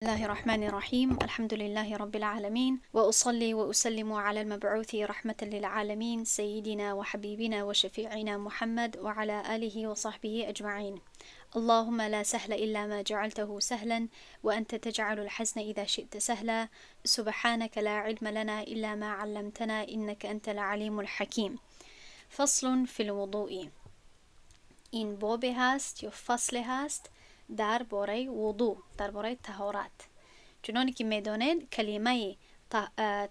الله الرحمن الرحيم، الحمد لله رب العالمين، وأصلي وأسلم على المبعوث رحمة للعالمين، سيدنا وحبيبنا وشفيعنا محمد وعلى آله وصحبه أجمعين. اللهم لا سهل إلا ما جعلته سهلا، وأنت تجعل الحزن إذا شئت سهلا. سبحانك لا علم لنا إلا ما علمتنا، إنك أنت العليم الحكيم. فصل في الوضوء. این بابی هست یا فصل هست در باره وضوء، در باره طهارت. چنانی که میدانید، کلمه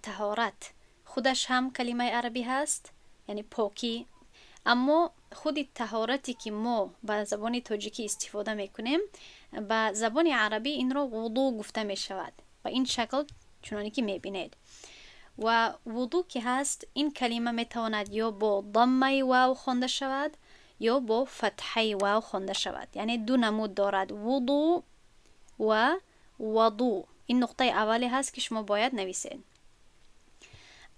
طهارت خودش هم کلمه عربی هست، یعنی پاکی. اما خود طهارتی که ما به زبان تاجیکی استفاده میکنیم، به زبان عربی این را وضوء گفته می شود، به این شکل چنانی که میبینید. و وضوء که هست، این کلمه میتواند یا با ضمه واو خوانده شود یا با فتحه واو خوانده شود، یعنی دو نمود دارد، وضوء و وضو. این نقطه اولی هست که شما باید نویسید.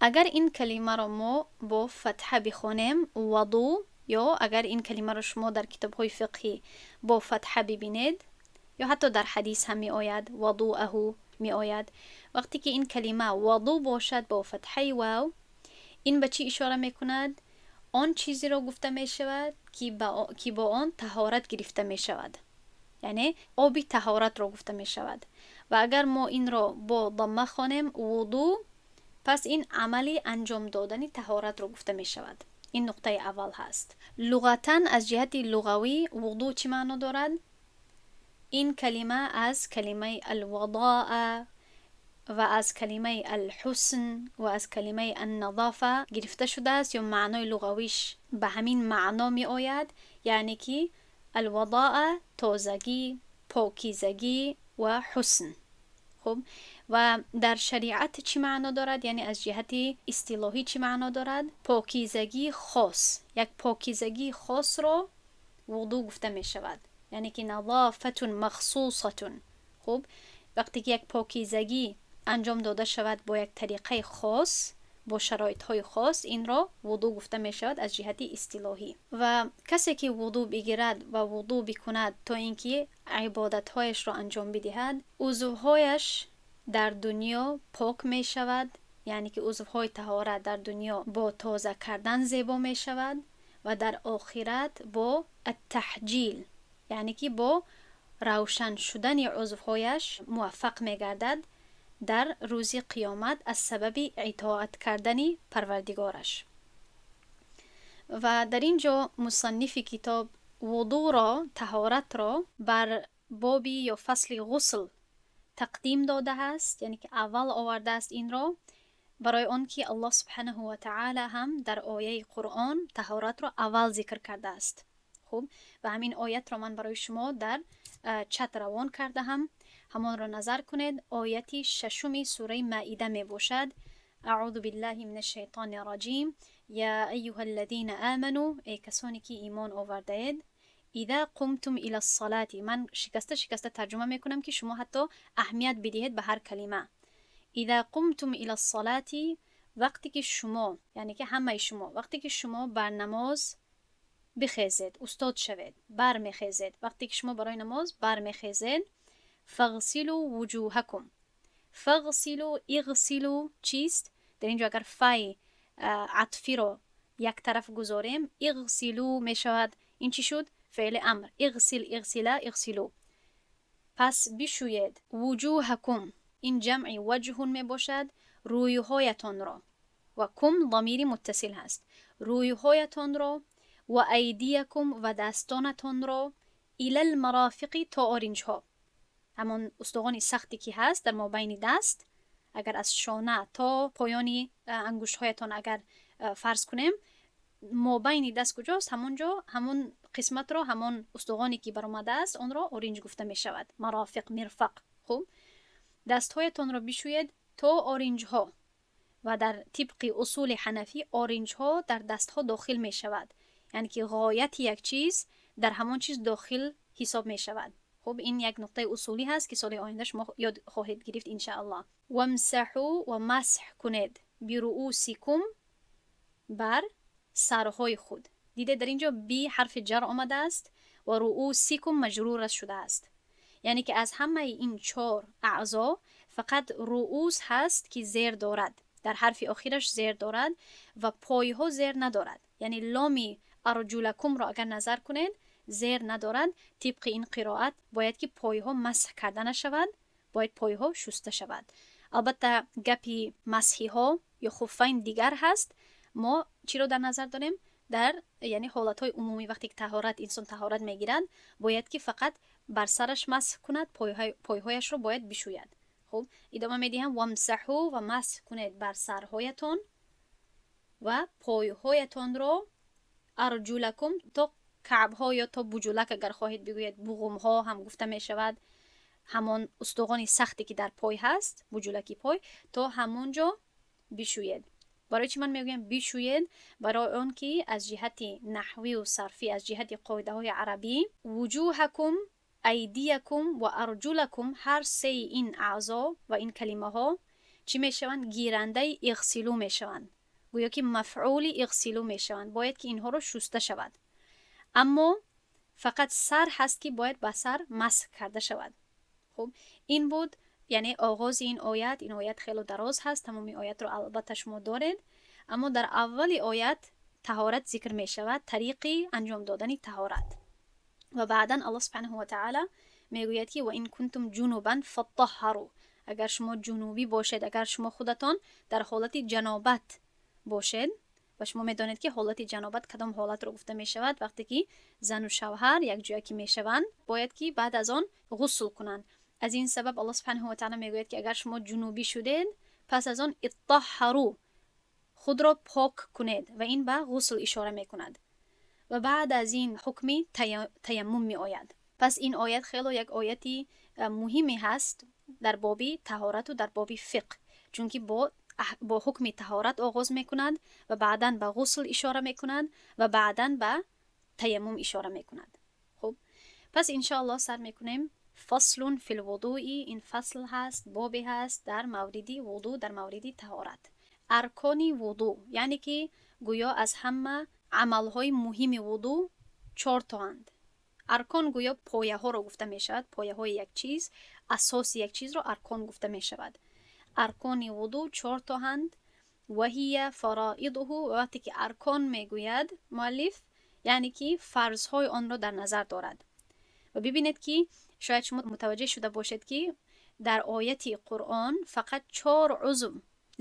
اگر این کلمه را ما با فتحه بخوانیم، وضو، یا اگر این کلمه را شما در کتاب های فقهی با فتحه ببینید یا حتی در حدیث هم می آید، وضوءه می آید، وقتی که این کلمه وضو باشد با فتحه واو، این به چی اشاره می کند؟ آن چیزی را گفته می شود که با آن طهارت گرفته می شود، یعنی آبی طهارت را گفته می شود. و اگر ما این را با ضمه خوانیم، وضو، پس این عملی انجام دادن طهارت را گفته می شود. این نقطه اول هست. لغتا، از جهت لغوی، وضو چی معنا دارد؟ این کلمه از کلمه الوضاء و از کلمه الحسن و از کلمه النظافه گرفته شده است یا معنای لغویش به همین معنا می آید، یعنی که الوضاء، تازگی، پاکیزگی و حسن. خب، و در شریعت چی معنا دارد؟ یعنی از جهت اصطلاحی چی معنا دارد؟ پاکیزگی خاص، یک پاکیزگی خاص را وضو گفته می شود، یعنی که نظافة مخصوصة. خب، وقتی که یک پاکیزگی انجام داده شود با یک طریقه خاص، با شرایط های خاص، این را وضو گفته می شود از جهت اصطلاحی. و کسی که وضو بگیرد و وضو بکند تا اینکه عبادت هایش را انجام بدهد، عضوهایش در دنیا پاک می شود، یعنی که عضوهای طهارت در دنیا با تازه کردن زیبا می شود و در آخرت با التحجیل، یعنی که با روشن شدن عضوهایش موفق می گردد در روز قیامت از سبب اطاعت کردن پروردگارش. و در اینجا مصنف کتاب وضو را، طهارت را بر بابی یا فصل غسل تقدیم داده است، یعنی که اول آورده است این را، برای آنکه الله سبحانه و تعالی هم در آیه قرآن طهارت را اول ذکر کرده است. خب، و همین آیت را من برای شما در چت روان کرده هم، همان را نظر کنید. آیتی ششم سوره مائده می باشد. اعوذ بالله من الشیطان الرجیم. یا ایها الذین آمنوا، ای کسانی که ایمان آورده اید، اذا قمتم الى الصلاة. من شکسته شکسته ترجمه میکنم که شما حتی اهمیت بدهید به هر کلمه. اذا قمتم الى الصلاة، وقتی که شما، یعنی که همه شما، وقتی که شما بر نماز بخیزید، استاد شوید، بر میخیزید، وقتی که شما برای نماز بر میخیزید، فاغسلوا وجوهکم. فاغسلوا، اغسلوا چیست؟ در اینجا اگر فای عطفی رو یک طرف گذاریم، اغسلوا می شود. این چی شد؟ فعل امر. اغسل، اغسلا، اغسلوا. پس بشوید. وجوهکم، این جمع وجه می باشد، رویهایتان را، و کم ضمیر متصل هست، رویهایتان را، و ایدیکم، و دستانتان را، الی المرافق، تا آرنج ها، همان استخوان سختی که هست در مابین دست. اگر از شانه تا پایان انگشت هایتان اگر فرض کنیم، مابین دست کجاست؟ همونجا، همون قسمت را، همان استخوانی که برآمده است، آن را آرنج گفته می شود. مرافق، مرفق. خب، دستهایتان را بشوید تا آرنج ها. و در طبق اصول حنفی آرنج ها در دست ها داخل می شود، یعنی که غایت یک چیز در همان چیز داخل حساب می شود. خب، این یک نقطه اصولی هست که سال آینده شما یاد خواهید گرفت ان شاء الله. وامسحوا، و مسح کنید، برؤوسکم، بر سرهای خود. دیده، در اینجا بی حرف جر آمده است و رؤوسکم مجرور شده است. Яъне ки аз ҳамаи ин чор аъзо фақат руус ҳаст, ки зер дорад, дар ҳарфи охираш зер дорад ва пойҳо зер надорад. Яъне ломи арҷулакумро агар назар кунед, зер надорад. Тибқи ин қироат бояд ки пойҳо масҳ карда нашавад, бояд пойҳо шуста шавад. Албатта, гапи масҳиҳо ё хуффайн дигар ҳаст. Мо чиро дар назар дорем? Дар, яъне, ҳолатҳои умумӣ, вақте ки таҳорат, инсон таҳорат мегирад, бояд ки фақат бар сараш масҳ кунад, пойҳояшро бояд бишӯяд. Хуб, идома медиҳам. وامسحوا, ва масҳ кунед бар сарҳоятон ва пойҳоятонро, أرجلكم, то каъбҳо ё то буҷулак, агар хоҳед бигӯед, буғумҳо ҳам гуфта мешавад, ҳамон устухони сахте, ки дар пой ҳаст, буҷулаки пой, то ҳамон ҷо бишӯед. Барои чӣ ман мегӯям бишӯед? Барои он ки аз ҷиҳати наҳвию сарфӣ, аз ҷиҳати қоидаҳои арабӣ, وجوهكم، أيديكم وأرجلكم, ҳар сеи ин аъзо ва ин калимаҳо чӣ мешаванд? Гирандаи اغسلوا мешаванд, гӯё ки мафъули اغسلوا мешаванд. Бояд ки инҳоро шуста шавад, аммо фақат сар ҳаст, ки бояд ба сар масҳ карда шавад. Хуб, ин буд, яъне, оғози ин оят. Ин оят хело дароз ҳаст, тамоми оятро албатта шумо доред, аммо дар аввали оят таҳорат зикр мешавад, тариқи анҷом додани таҳорат. Ва баъдан Аллоҳ سبحانه وتعالى мегӯяд, ки وإن كنتم جنبا فاطهروا, агар шумо ҷунубӣ бошед, агар шумо худатон дар ҳолати ҷанобат бошед. Ва шумо медонед, ки ҳолати ҷанобат кадом ҳолатро гуфта мешавад? Вақте ки зану шавҳар якҷоя ки мешаванд, бояд ки баъд аз он ғусл кунанд. Аз ин сабаб Аллоҳ سبحانه وتعالى мегӯяд, ки агар шумо ҷунубӣ шудед, пас аз он اطهروا, худро пок кунед, ва ин ба ғусл ишора мекунад. Ва баъд аз ин ҳукми таяммум меояд. Пас ин оят хело як ояти муҳиме ҳаст дар боби таҳорату дар боби фиқҳ, чунки бо ҳукми таҳорат оғоз мекунад ва баъдан ба ғусл ишора мекунад ва баъдан ба таяммум ишора мекунад. Хуб, пас иншоаллоҳ сар мекунем. فصل في الوضوء. Ин фасл ҳаст, бобе ҳаст дар мавриди вудӯ, дар мавриди таҳорат. Аркони вудӯ, яъне ки гӯё аз ҳама амалҳои муҳими вудӯ чортоанд. Аркон гӯё пояҳоро гуфта мешавад, пояҳои як чиз, асоси як чизро аркон гуфта мешавад. Аркони вудӯ чортоҳанд. وهي فرائضه. Вақте ки аркон мегӯяд муаллиф, яъне ки фарзҳои онро дар назар дорад. Ва бибинед, ки шояд шумо мутаваҷҷеҳ шуда бошед, ки дар ояти Қуръон фақат чор узв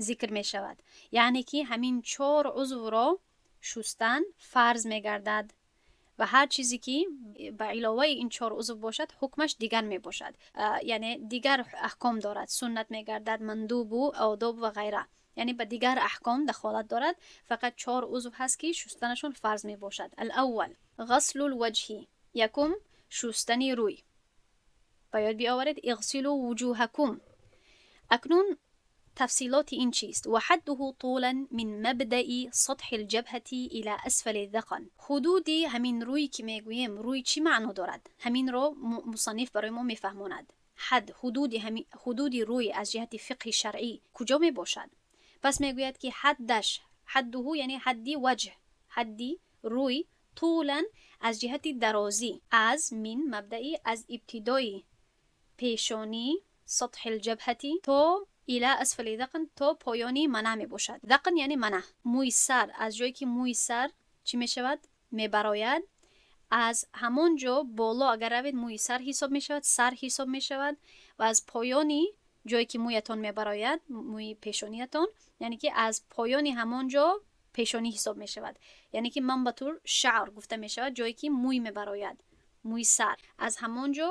зикр мешавад, яъне ки ҳамин чор узвро шустан фарз мегардад ва ҳар чизе, ки ба иловаи ин чор узв бошад, ҳукмаш дигар мебошад, яъне дигар аҳком дорад, суннат мегардад, мандубу одоб ва ғайра, яъне ба дигар аҳком дахолат дорад. Фақат чор узв ҳаст, ки шустанашон фарз мебошад. الأول غسل الوجه. Якум, шустани рӯй. Ба ёд биоваред: اغسلوا وجوهكم. Акнун тафсилоти ин чист? وحده طولا من مبدأ سطح الجبهة إلى أسفل الذقن. Ҳудуди ҳамин рӯй ки мегӯем, рӯй чӣ маъно дорад? Ҳаминро мусанниф барои мо мефаҳмонад. Ҳад, ҳудуди рӯй аз ҷиҳати фиқҳи шаръӣ куҷо мебошад? Пас мегӯяд, ки ҳаддаш, حده, яъне ҳадди وجه, ҳадди рӯй, طولا, аз ҷиҳати дарозӣ, аз من مبدأ, аз ибтидои пешонӣ, سطح الجبهة, то إلى أسفل الذقن, то поёни мана мебошад. ذقن яъне мана, мӯи сар. Аз ҷое ки мӯи сар чӣ мешавад, мебарояд, аз ҳамон ҷо боло агар равед, мӯи сар ҳисоб мешавад, сар ҳисоб мешавад. Ва аз поёни ҷое ки мӯятон мебарояд, мӯи пешониятон, яъне ки аз поёни ҳамон ҷо пешонӣ ҳисоб мешавад, яъне ки منبت الشعر гуфта мешавад, ҷое ки мӯй мебарояд, мӯи сар, аз ҳамон ҷо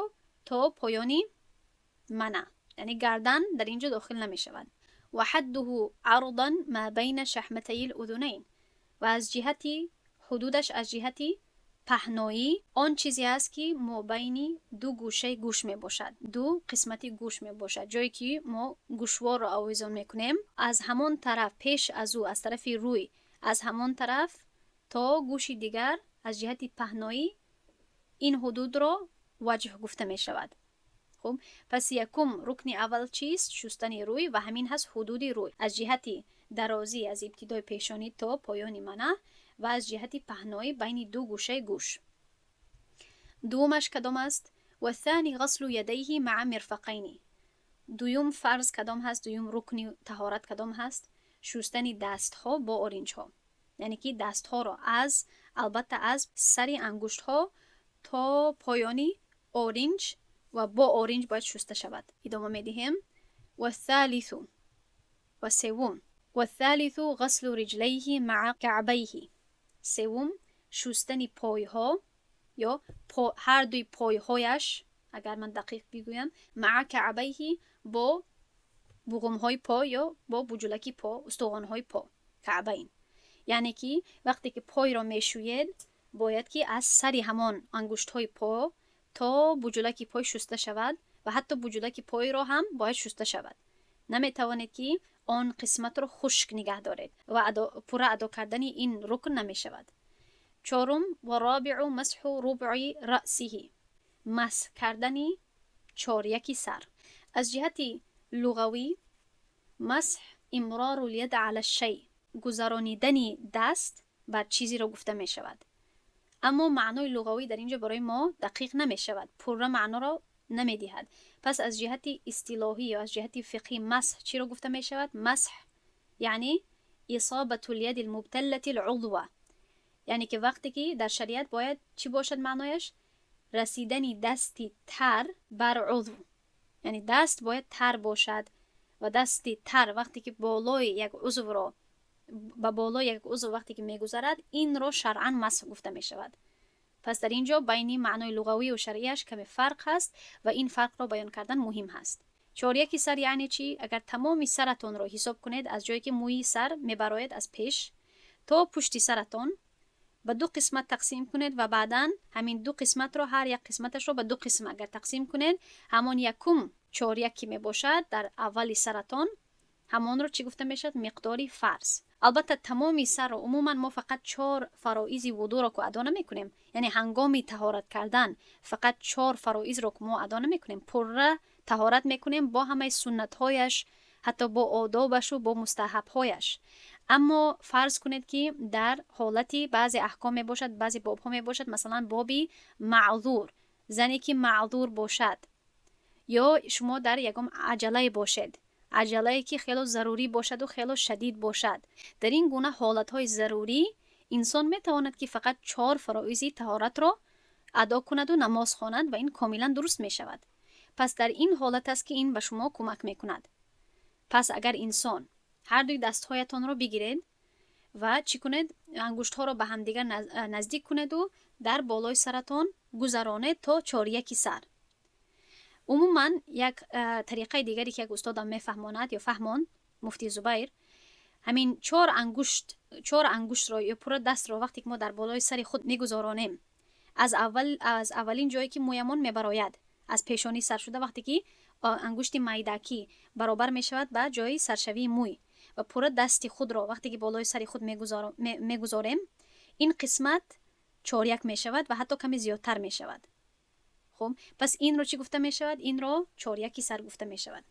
то поёни мана, яъне гардан дар ин ҷо дохил намешавад. وحده عرضا ما بين شحمتي الأذنين. Ва аз ҷиҳати ҳудудаш, аз ҷиҳати паҳноӣ, он чизе аст, ки мобайни ду гӯшаи гӯш мебошад, ду қисмати гӯш мебошад. Ҷое ки мо гӯшворро овезон мекунем, аз ҳамон тараф, пеш аз ӯ, аз тарафи рӯй, аз ҳамон тараф то гӯши дигар, аз ҷиҳати паҳноӣ ин ҳудудро وجه гуфта мешавад. Хуб, пас якум, рукни аввал чист? Шустани рӯй. Ва ҳамин ҳаст ҳудуди рӯй: аз ҷиҳати дарозӣ, аз ибтидои пешонӣ то поёни мана, ва аз ҷиҳати паҳноӣ, байни ду гӯшаи гӯш. Дуввумаш кадом аст? والثاني غسل يديه مع مرفقين. Дуюм фарз кадом ҳаст? Дуюм рукни таҳорат кадом ҳаст? Шустани дастҳо бо оринҷҳо, яъне ки дастҳоро аз, албатта, аз сари ангуштҳо то поёни оринҷ ва бо оринҷ бояд шуста шавад. Идома медиҳем. والثالث, ва севум, والثالث غسل رجليه مع كعبيه. Севум, шустани пойҳо ё ҳардуи пойҳояш, агар ман дақиқ бигӯям, مع كعبيه, бо буғумҳои по ё бо буҷулаки по, устухонҳои по, كعبين. Яъне ки вақте ки пойро мешӯед, бояд ки аз сари ҳамон ангуштҳои по то буҷулаки пой шуста шавад ва ҳатто буҷулаки пойро ҳам бояд шуста шавад. Наметавонед, ки он қисматро хушк нигаҳ доред ва пурра адо кардани ин рукн намешавад. Чорум, والرابع مسح ربع رأسه, масҳ кардани чоряки сар. Аз ҷиҳати луғавӣ, مسح إمرار اليد على الشيء, гузаронидани даст бар чизеро гуфта мешавад. Аммо маънои луғавӣ дар ин ҷо барои мо дақиқ намешавад, пурра маъноро намедиҳад. Пас аз ҷиҳати истилоҳӣ ё аз ҷиҳати фиқҳӣ масҳ чиро гуфта мешавад? مسح яъне إصابة اليد المبتلة العضو, яъне ки вақте ки дар шариат бояд чӣ бошад маънояш? Расидани дасти тар бар узв, яъне даст бояд тар бошад ва дасти тар вақте ки болои як узвро, ба болои як узв вақте ки мегузарад, инро шаръан масҳ гуфта мешавад. Пас дар ин ҷо байни маънои луғавию шаръияш каме фарқ ҳаст ва ин фарқро баён кардан муҳим ҳаст. Чоряки сар яъне чӣ? Агар тамоми саратонро ҳисоб кунед, аз ҷое ки мӯи сар мебарояд, аз пеш то пушти саратон, ба ду қисмат тақсим кунед ва баъдан ҳамин ду қисматро, ҳар як қисматашро ба ду қисм агар тақсим кунед, ҳамон якум чоряк ки мебошад дар аввали саратон, ҳамонро чӣ гуфта мешавад? Миқдори фарз. Албатта, тамоми сарро умуман мо фақат чор фароизи вудуро ку адо намекунем, яъне ҳангоми таҳорат кардан фақат чор фароизро ку мо адо намекунем, пурра таҳорат мекунем бо ҳамаи суннатҳояш, ҳатто бо одобашу бо мустаҳабҳояш. Аммо фарз кунед, ки дар ҳолати баъзе аҳком мебошад, баъзе бобҳо мебошад, масалан, боби маъзур, зане ки маъзур бошад ё шумо дар ягон аҷалае бошед, аҷалае ки хело зарурӣ бошаду хело шадид бошад, дар ин гуна ҳолатҳои зарурӣ инсон метавонад, ки фақат чор фароизи таҳоратро адо кунаду намоз хонад ва ин комилан дуруст мешавад. Пас дар ин ҳолат аст, ки ин ба шумо кӯмак мекунад. Пас агар инсон ҳардуи дастҳоятонро бигиред ва чӣ кунед? Ангуштҳоро ба ҳамдигар наздик кунеду дар болои саратон гузаронед то чоряки сар. Умуман, як тариқаи дигаре, ки як устодам мефаҳмонад ё фаҳмонд, муфти Зубайр, ҳамин чор ангушт, чор ангуштро ё пурра дастро вақте ки мо дар болои сари худ мегузоронем, аз аввал, аз аввалин ҷое ки мӯямон мебарояд, аз пешонӣ сар шуда, вақте ки ангушти майдакӣ баробар мешавад ба ҷои саршавии мӯй ва пурра дасти худро вақте ки болои сари худ мегузорем, ин қисмат чоряк мешавад ва ҳатто каме зиёдтар мешавад. Хуб, пас инро чӣ гуфта мешавад? Инро чоряки сар гуфта мешавад.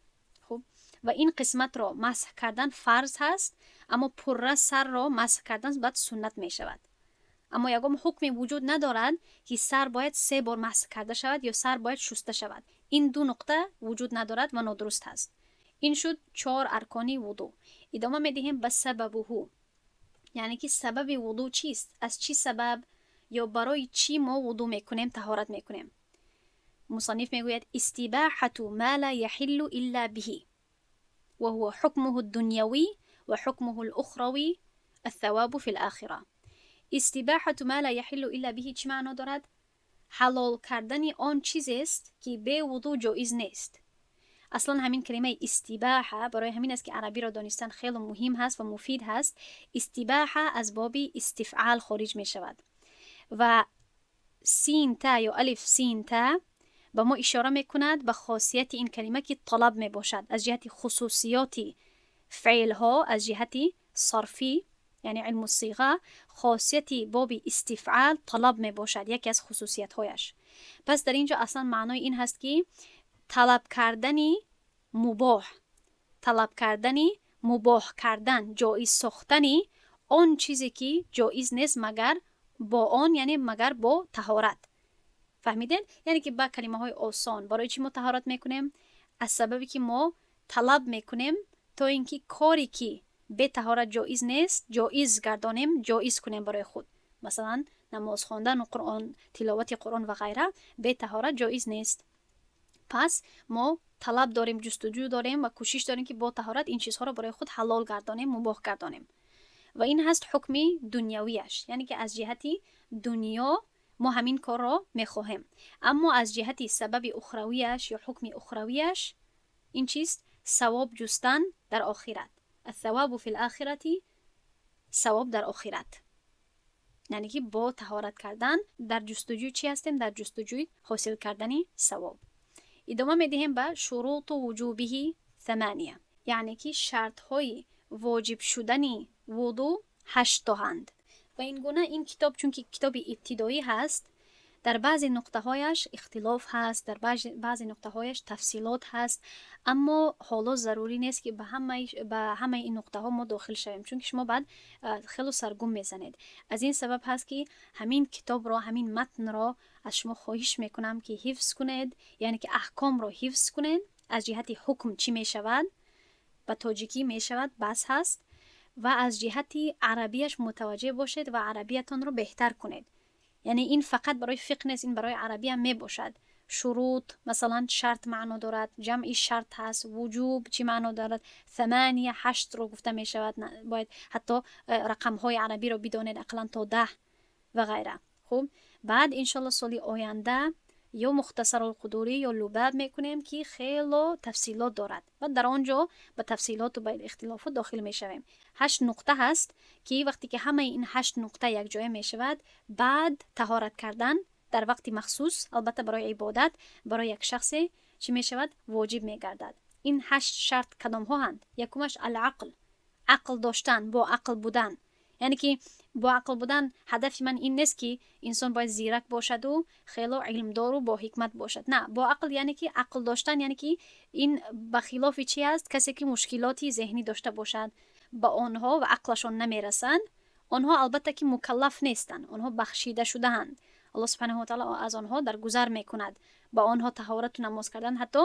Хуб, ва ин қисматро масҳ кардан фарз ҳаст, аммо пурра сарро масҳ кардан баъд суннат мешавад. Аммо ягон ҳукме вуҷуд надорад, ки сар бояд се бор масҳ карда шавад ё сар бояд шуста шавад. Ин ду нуқта вуҷуд надорад ва нодуруст ҳаст. Ин шуд чор аркони вудӯ. Идома медиҳем ба سببه, яъне ки сабаби вудӯ чист, аз чӣ сабаб ё барои чӣ мо вудӯ мекунем, таҳорат мекунем. Мусанниф мегӯяд: استباحة ما لا يحل إلا به وهو حكمه الدنيوي وحكمه الأخروي الثواب في الآخرة. استباحة ما لا يحل إلا به чӣ маъно дорад? Ҳалол кардани он чизест, ки бе вудӯ ҷоиз нест. Аслан ҳамин калимаи استباحة, барои ҳамин аст, ки арабиро донистан хело муҳим ҳаст ва муфид ҳаст. استباحة аз боби استفعال хориҷ мешавад ва син та ё алиф син та ба мо ишора мекунад ба хосияти ин калима, ки талаб мебошад. Аз ҷиҳати хусусиёти феълҳо, аз ҷиҳати сарфӣ, яъне علم الصيغة, хосияти боби استفعال талаб мебошад, яке аз хусусиятҳояш. Пас дар ин ҷо аслан маънои ин ҳаст, ки талаб кардани мубоҳ, талаб кардани мубоҳ кардан, ҷоиз сохтани он чизе, ки ҷоиз нест, магар бо он, яъне магар бо таҳорат. Фаҳмидед? Яъне ки ба калимаҳои осон, барои чӣ мо таҳорат мекунем? Аз сабабе ки мо талаб мекунем, то ин ки коре ки бе таҳорат ҷоиз нест, ҷоиз гардонем, ҷоиз кунем барои худ. Масалан, намоз хондану Қуръон, тиловати Қуръон ва ғайра бе таҳорат ҷоиз нест. Пас мо талаб дорем, ҷустуҷӯ дорем ва кӯшиш дорем, ки бо таҳорат ин чизҳоро барои худ ҳалол гардонем, мубоҳ гардонем. Ва ин ҳаст ҳукми дунявияш, яъне ки аз ҷиҳати дунё мо ҳамин корро мехоҳем. Аммо аз ҷиҳати сабаби ухравияш ё ҳукми ухравияш ин чист? Савоб ҷустан дар охират. الثواب في الآخرة, савоб дар охират. Яъне ки бо таҳорат кардан дар ҷустуҷӯи чӣ ҳастем? Дар ҷустуҷӯи ҳосил кардани савоб. Идома медиҳем ба شروط وجوبه ثمانية, яъне ки шартҳои воҷиб шудани вудӯ ҳашт тоҳанд. Ва ин гуна ин китоб, чунки китоби ибтидоӣ ҳаст, дар баъзе нуқтаҳояш ихтилоф ҳаст, дар баъзе нуқтаҳояш тафсилот ҳаст, аммо ҳоло зарурӣ нест, ки ба ҳамаи ин нуқтаҳо мо дохил шавем, чунки шумо баъд хело саргум мезанед. Аз ин сабаб ҳаст, ки ҳамин китобро, ҳамин матнро аз шумо хоҳиш мекунам, ки ҳифз кунед, яъне ки аҳкомро ҳифз кунед. Аз ҷиҳати ҳукм чӣ мешавад, ба тоҷикӣ мешавад, бас ҳаст, ва аз ҷиҳати арабияш мутаваҷҷеҳ бошед ва арабиятонро беҳтар кунед. Яъне ин фақат барои фиқҳ нест, ин барои арабиям мебошад. شروط масалан шарт маъно дорад, ҷамъи шарт ҳаст, وجوب чӣ маъно дорад, ثمانية ҳаштро гуфта мешавад, бояд ҳатто рақамҳои арабиро бидонед, ақаллан то 10 ва ғайра. Хуб, баъд иншолло соли оянда ё Мухтасарулқудурӣ, ё Лубаб мекунем, ки хело тафсилот дорад, ва дар он ҷо ба тафсилоту ба ихтилофот дохил мешавем. Ҳашт нуқта ҳаст, ки вақте ки ҳамаи ин ҳашт нуқта якҷоя мешавад, баъд таҳорат кардан дар вақти махсус, албатта барои ибодат, барои як шахсе чӣ мешавад? Воҷиб мегардад. Ин ҳашт шарт кадомҳоанд? Якумаш العقل, ақл доштан, бо ақл будан. Яъне ки бо ақл будан ҳадафи ман ин нест, ки инсон бояд зирак бошаду хело илмдору бо ҳикмат бошад. На, бо ақл яъне ки ақл доштан, яъне ки ин ба хилофи чи аст? Касе ки мушкилоти зеҳнӣ дошта бошад, ба онҳо ва ақлашон намерасанд, онҳо албатта ки мукаллаф нестанд, онҳо бахшида шудаанд. Аллоҳ سبحانه وتعالى аз онҳо даргузар мекунад. Ба онҳо таҳорату намоз кардан ҳатто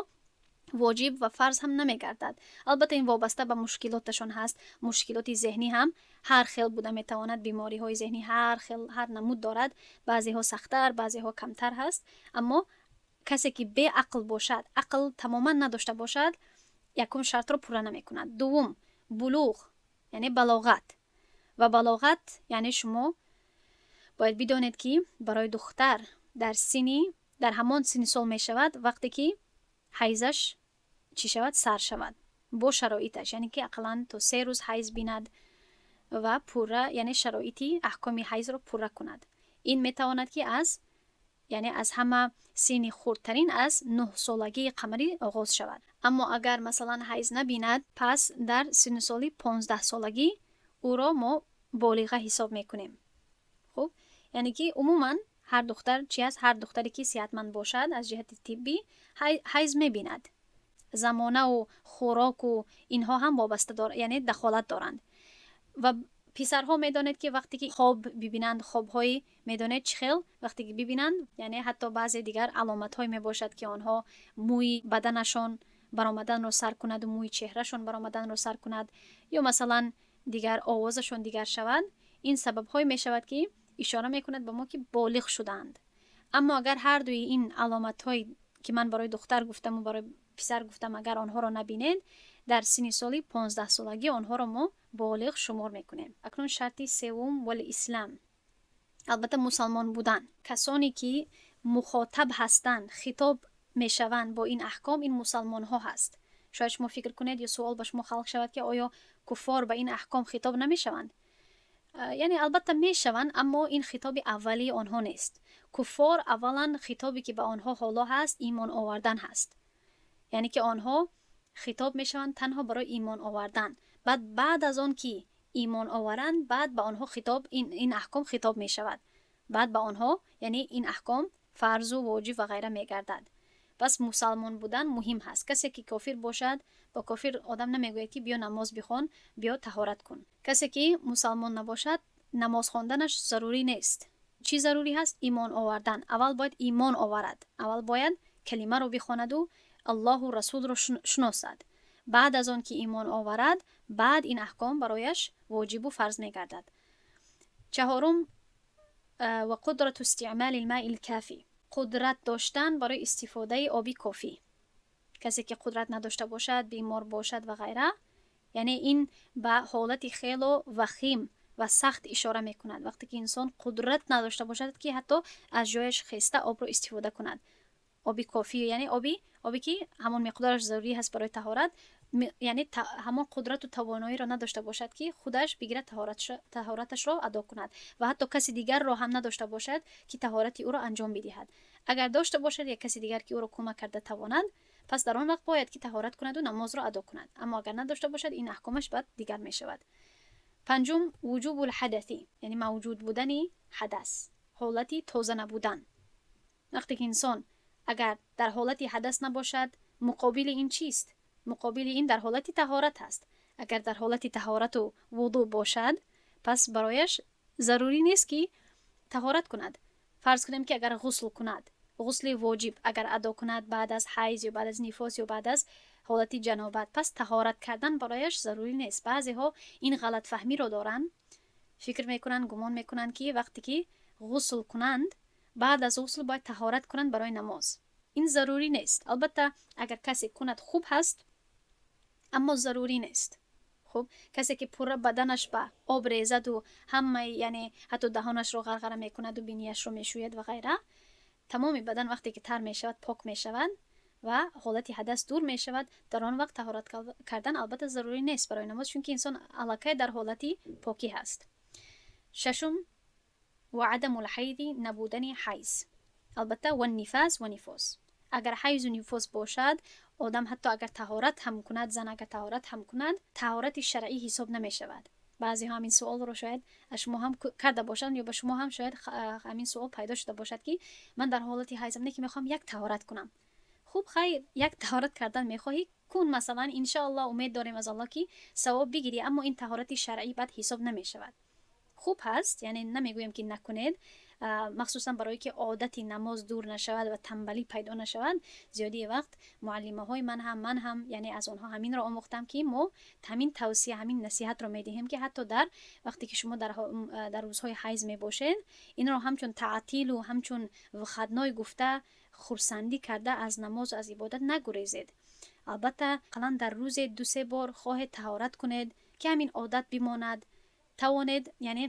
воҷиб ва фарз ҳам намегардад. Албатта, ин вобаста ба мушкилоташон ҳаст. Мушкилоти зеҳнӣ ҳам ҳар хел буда метавонад, бемориҳои зеҳнӣ ҳар хел, ҳар намуд дорад, баъзеҳо сахттар, баъзеҳо камтар ҳаст. Аммо касе ки беақл бошад, ақл тамоман надошта бошад, якум шартро пурра намекунад. Дуввум булуғ, яъне балоғат. Ва балоғат яъне шумо бояд бидонед, ки барои духтар дар ҳамон синни сол мешавад, вақте ки ҳайзаш чӣ шавад? Сар шавад, бо шароиташ, яъне ки ақаллан то 3 рӯз ҳайз бинад ва пурра, яъне шароити аҳкоми ҳайзро пурра кунад. Ин метавонад, ки аз, яъне аз ҳама синни хурдтарин, аз 9-солагии қамарӣ оғоз шавад. Аммо агар масалан ҳайз набинад, пас дар синну соли 15-солагӣ ӯро мо болиға ҳисоб мекунем. Хуб, яъне ки умуман ҳар духтар чи аст? Ҳар духтаре ки сиҳатманд бошад аз ҷиҳати тиббӣ, ҳайз мебинад. Замонаву хӯроку инҳо ҳам вобаста, яъне дахолат доранд. Ва писарҳо медонед, ки вақте ки хоб бибинанд, хобҳои медонед чӣ хел, вақте ки бибинанд, яъне ҳатто баъзе дигар аломатҳое мебошад, ки онҳо мӯи баданашон баромаданро сар кунаду мӯи чеҳрашон баромаданро сар кунад, ё масалан дигар овозашон дигар шавад, ин сабабҳое мешавад, ки ишора мекунад ба мо, ки болиғ шудаанд. Аммо агар ҳар дуи ин аломатҳое ки ман барои духтар гуфтаму барои писар гуфтам, агар онҳоро набинед, дар синни соли 15-солагӣ онҳоро мо болиғ шумор мекунем. Акнун шарти севум والإسلام, албатта мусалмон будан. Касоне ки мухотаб ҳастанд, хитоб мешаванд бо ин аҳком, ин мусалмонҳо ҳаст. Шояд шумо фикр кунед ё суол ба шумо халқ шавад, ки оё куффор ба ин аҳком хитоб намешаванд? Яъне албатта мешаванд, аммо ин хитоби аввалии онҳо нест. Куффор аввалан хитобе ки ба онҳо ҳоло ҳаст, имон овардан ҳаст, яъне ки онҳо хитоб мешаванд танҳо барои имон овардан. Баъд аз он ки имон оваранд, баъд ба онҳо хитоб ин аҳком хитоб мешавад, баъд ба онҳо, яъне ин аҳком фарзу воҷиб ва ғайра мегардад. Пас мусалмон будан муҳим ҳаст. Касе ки кофир бошад, ба кофир одам намегӯяд, ки биё намоз бихон, биё таҳорат кун. Касе ки мусалмон набошад, намоз хонданаш зарурӣ нест. Чӣ зарурӣ ҳаст? Имон овардан. Аввал бояд имон оварад, аввал бояд калимаро бихонаду Аллоҳу Расулро шуносад. Баъд аз он ки имон оварад, баъд ин аҳком барояш воҷибу фарз мегардад. Чаҳорум, ва قدرة استعمال الماء الكافي, қудрат доштан барои истифодаи оби кофӣ. Касе ки қудрат надошта бошад, бемор бошад ва ғайра, яъне ин ба ҳолати хело вахим ва сахт ишора мекунад, вақте ки инсон қудрат надошта бошад, ки ҳатто аз ҷояш хеста обро истифода кунад, оби кофӣ, яъне оби ки ҳамон миқдораш зарурӣ ҳаст барои таҳорат, яъне ҳамон қудрату тавоноиро надошта бошад, ки худаш бигирад, таҳораташро адо кунад ва ҳатто каси дигарро ҳам надошта бошад, ки таҳорати ӯро анҷом бидиҳад. Агар дошта бошад як каси дигар, ки ӯро кӯмак карда тавонад, пас дар он вақт бояд ки таҳорат кунаду намозро адо кунад. Аммо агар надошта бошад, ин аҳкомаш баъд дигар мешавад. Панҷум, وجوب الحدث, яъне мавҷуд будани ҳадас, ҳолати тоза набудан. Вақте ки инсон агар дар ҳолати ҳадас набошад, муқобили ин чист? Муқобили ин дар ҳолати таҳорат ҳаст. Агар дар ҳолати таҳорату вудӯ бошад, пас барояш зарурӣ нест, ки таҳорат кунад. Фарз кунем, ки агар ғусл кунад, ғусли воҷиб агар адо кунад баъд аз ҳайз ё баъд аз нифос ё баъд аз ҳолати ҷанобат, пас таҳорат кардан барояш зарурӣ нест. Баъзеҳо ин ғалатфаҳмиро доранд, фикр мекунанд, гумон мекунанд, ки вақте ки ғусл кунанд, баъд аз ғусл бояд таҳорат кунанд барои намоз. Ин зарурӣ нест. Албатта, агар касе кунад, хуб ҳаст, аммо зарурӣ нест. Хуб, касе ки пурра баданаш ба об резаду ҳамаи, яъне ҳатто даҳонашро ғарғара мекунаду бинияшро мешӯяд ва ғайра, тамоми бадан вақте ки тар мешавад, пок мешавад ва ҳолати ҳадас дур мешавад, дар он вақт таҳорат кардан албатта зарурӣ нест барои намоз, чунки инсон аллакай дар ҳолати покӣ ҳаст. Шашум, وعدم الحيض, набудани ҳайз, албатта, والنفاس ва нифос. Агар ҳайзу нифос бошад, одам ҳатто агар таҳорат ҳам кунад, зан агар таҳорат ҳам кунад, таҳорати шаръӣ ҳисоб намешавад. Баъзеҳо ҳамин суолро шояд аз шумо ҳам карда бошанд ё ба шумо ҳам шояд ҳамин суол пайдо шуда бошад, ки ман дар ҳолати ҳайзам, не ки мехоҳам як таҳорат кунам. Хуб, хайр, як таҳорат кардан мехоҳӣ, кун, масалан, иншоаллоҳ, умед дорем аз Аллоҳ, ки савоб бигирӣ, аммо ин таҳорати шаръӣ баъд ҳисоб намешавад. Хуб ҳаст, яъне намегӯем, ки накунед, махсусан барое ки одати намоз дур нашавад ва тамбалӣ пайдо нашавад. Зиёдии вақт муаллимаҳои ман ҳам, ман ҳам, яъне аз онҳо ҳаминро омӯхтам, ки мо ҳамин тавсия, ҳамин насиҳатро медиҳем, ки ҳатто дар вақте ки шумо дар рӯзҳои ҳайз мебошед, инро ҳамчун таътилу ҳамчун выходной гуфта, хурсандӣ карда, аз намозу аз ибодат нагурезед. Албатта, ақаллан дар рӯзе дусе бор хоҳед таҳорат кунед, ки ҳамин одат бимонад, тавонед, яъне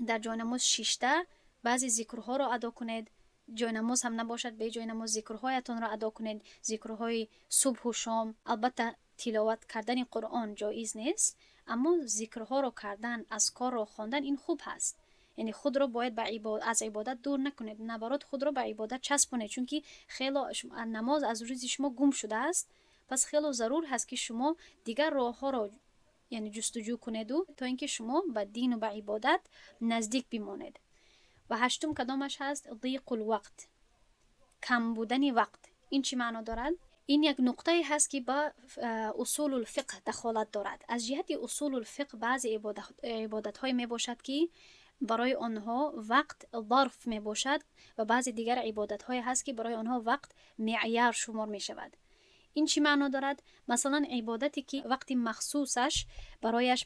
дар ҷойнамоз шишта баъзе зикрҳоро адо кунед. Ҷойнамоз ҳам набошад, беҷойнамоз зикрҳоятонро адо кунед, зикрҳои субҳу шом. Албатта, тиловат кардани Қуръон ҷоиз нест, аммо зикрҳоро кардан, азкорро хондан, ин хуб ҳаст. Яъне худро бояд аз ибодат дур накунед, наоборот, худро ба ибодат часпонед, чунки хело намоз аз рӯзи шумо гум шудааст. Пас хело зарур ҳаст, ки шумо дигар роҳҳоро, яъне, ҷустуҷӯ кунеду то ин ки шумо ба дину ба ибодат наздик бимонед. Ва ҳаштум кадомаш ҳаст? ضيق الوقت, кам будани вақт. Ин чӣ маъно дорад? Ин як нуқтае ҳаст, ки ба أصول الفقه дахолат дорад. Аз ҷиҳати أصول الفقه баъзе ибодатҳое мебошад, ки барои онҳо вақт ظرف мебошад, ва баъзе дигар ибодатҳое ҳаст, ки барои онҳо вақт меъяр шумор мешавад. Ин чӣ маъно дорад? Масалан, ибодате ки вақти махсусаш барояш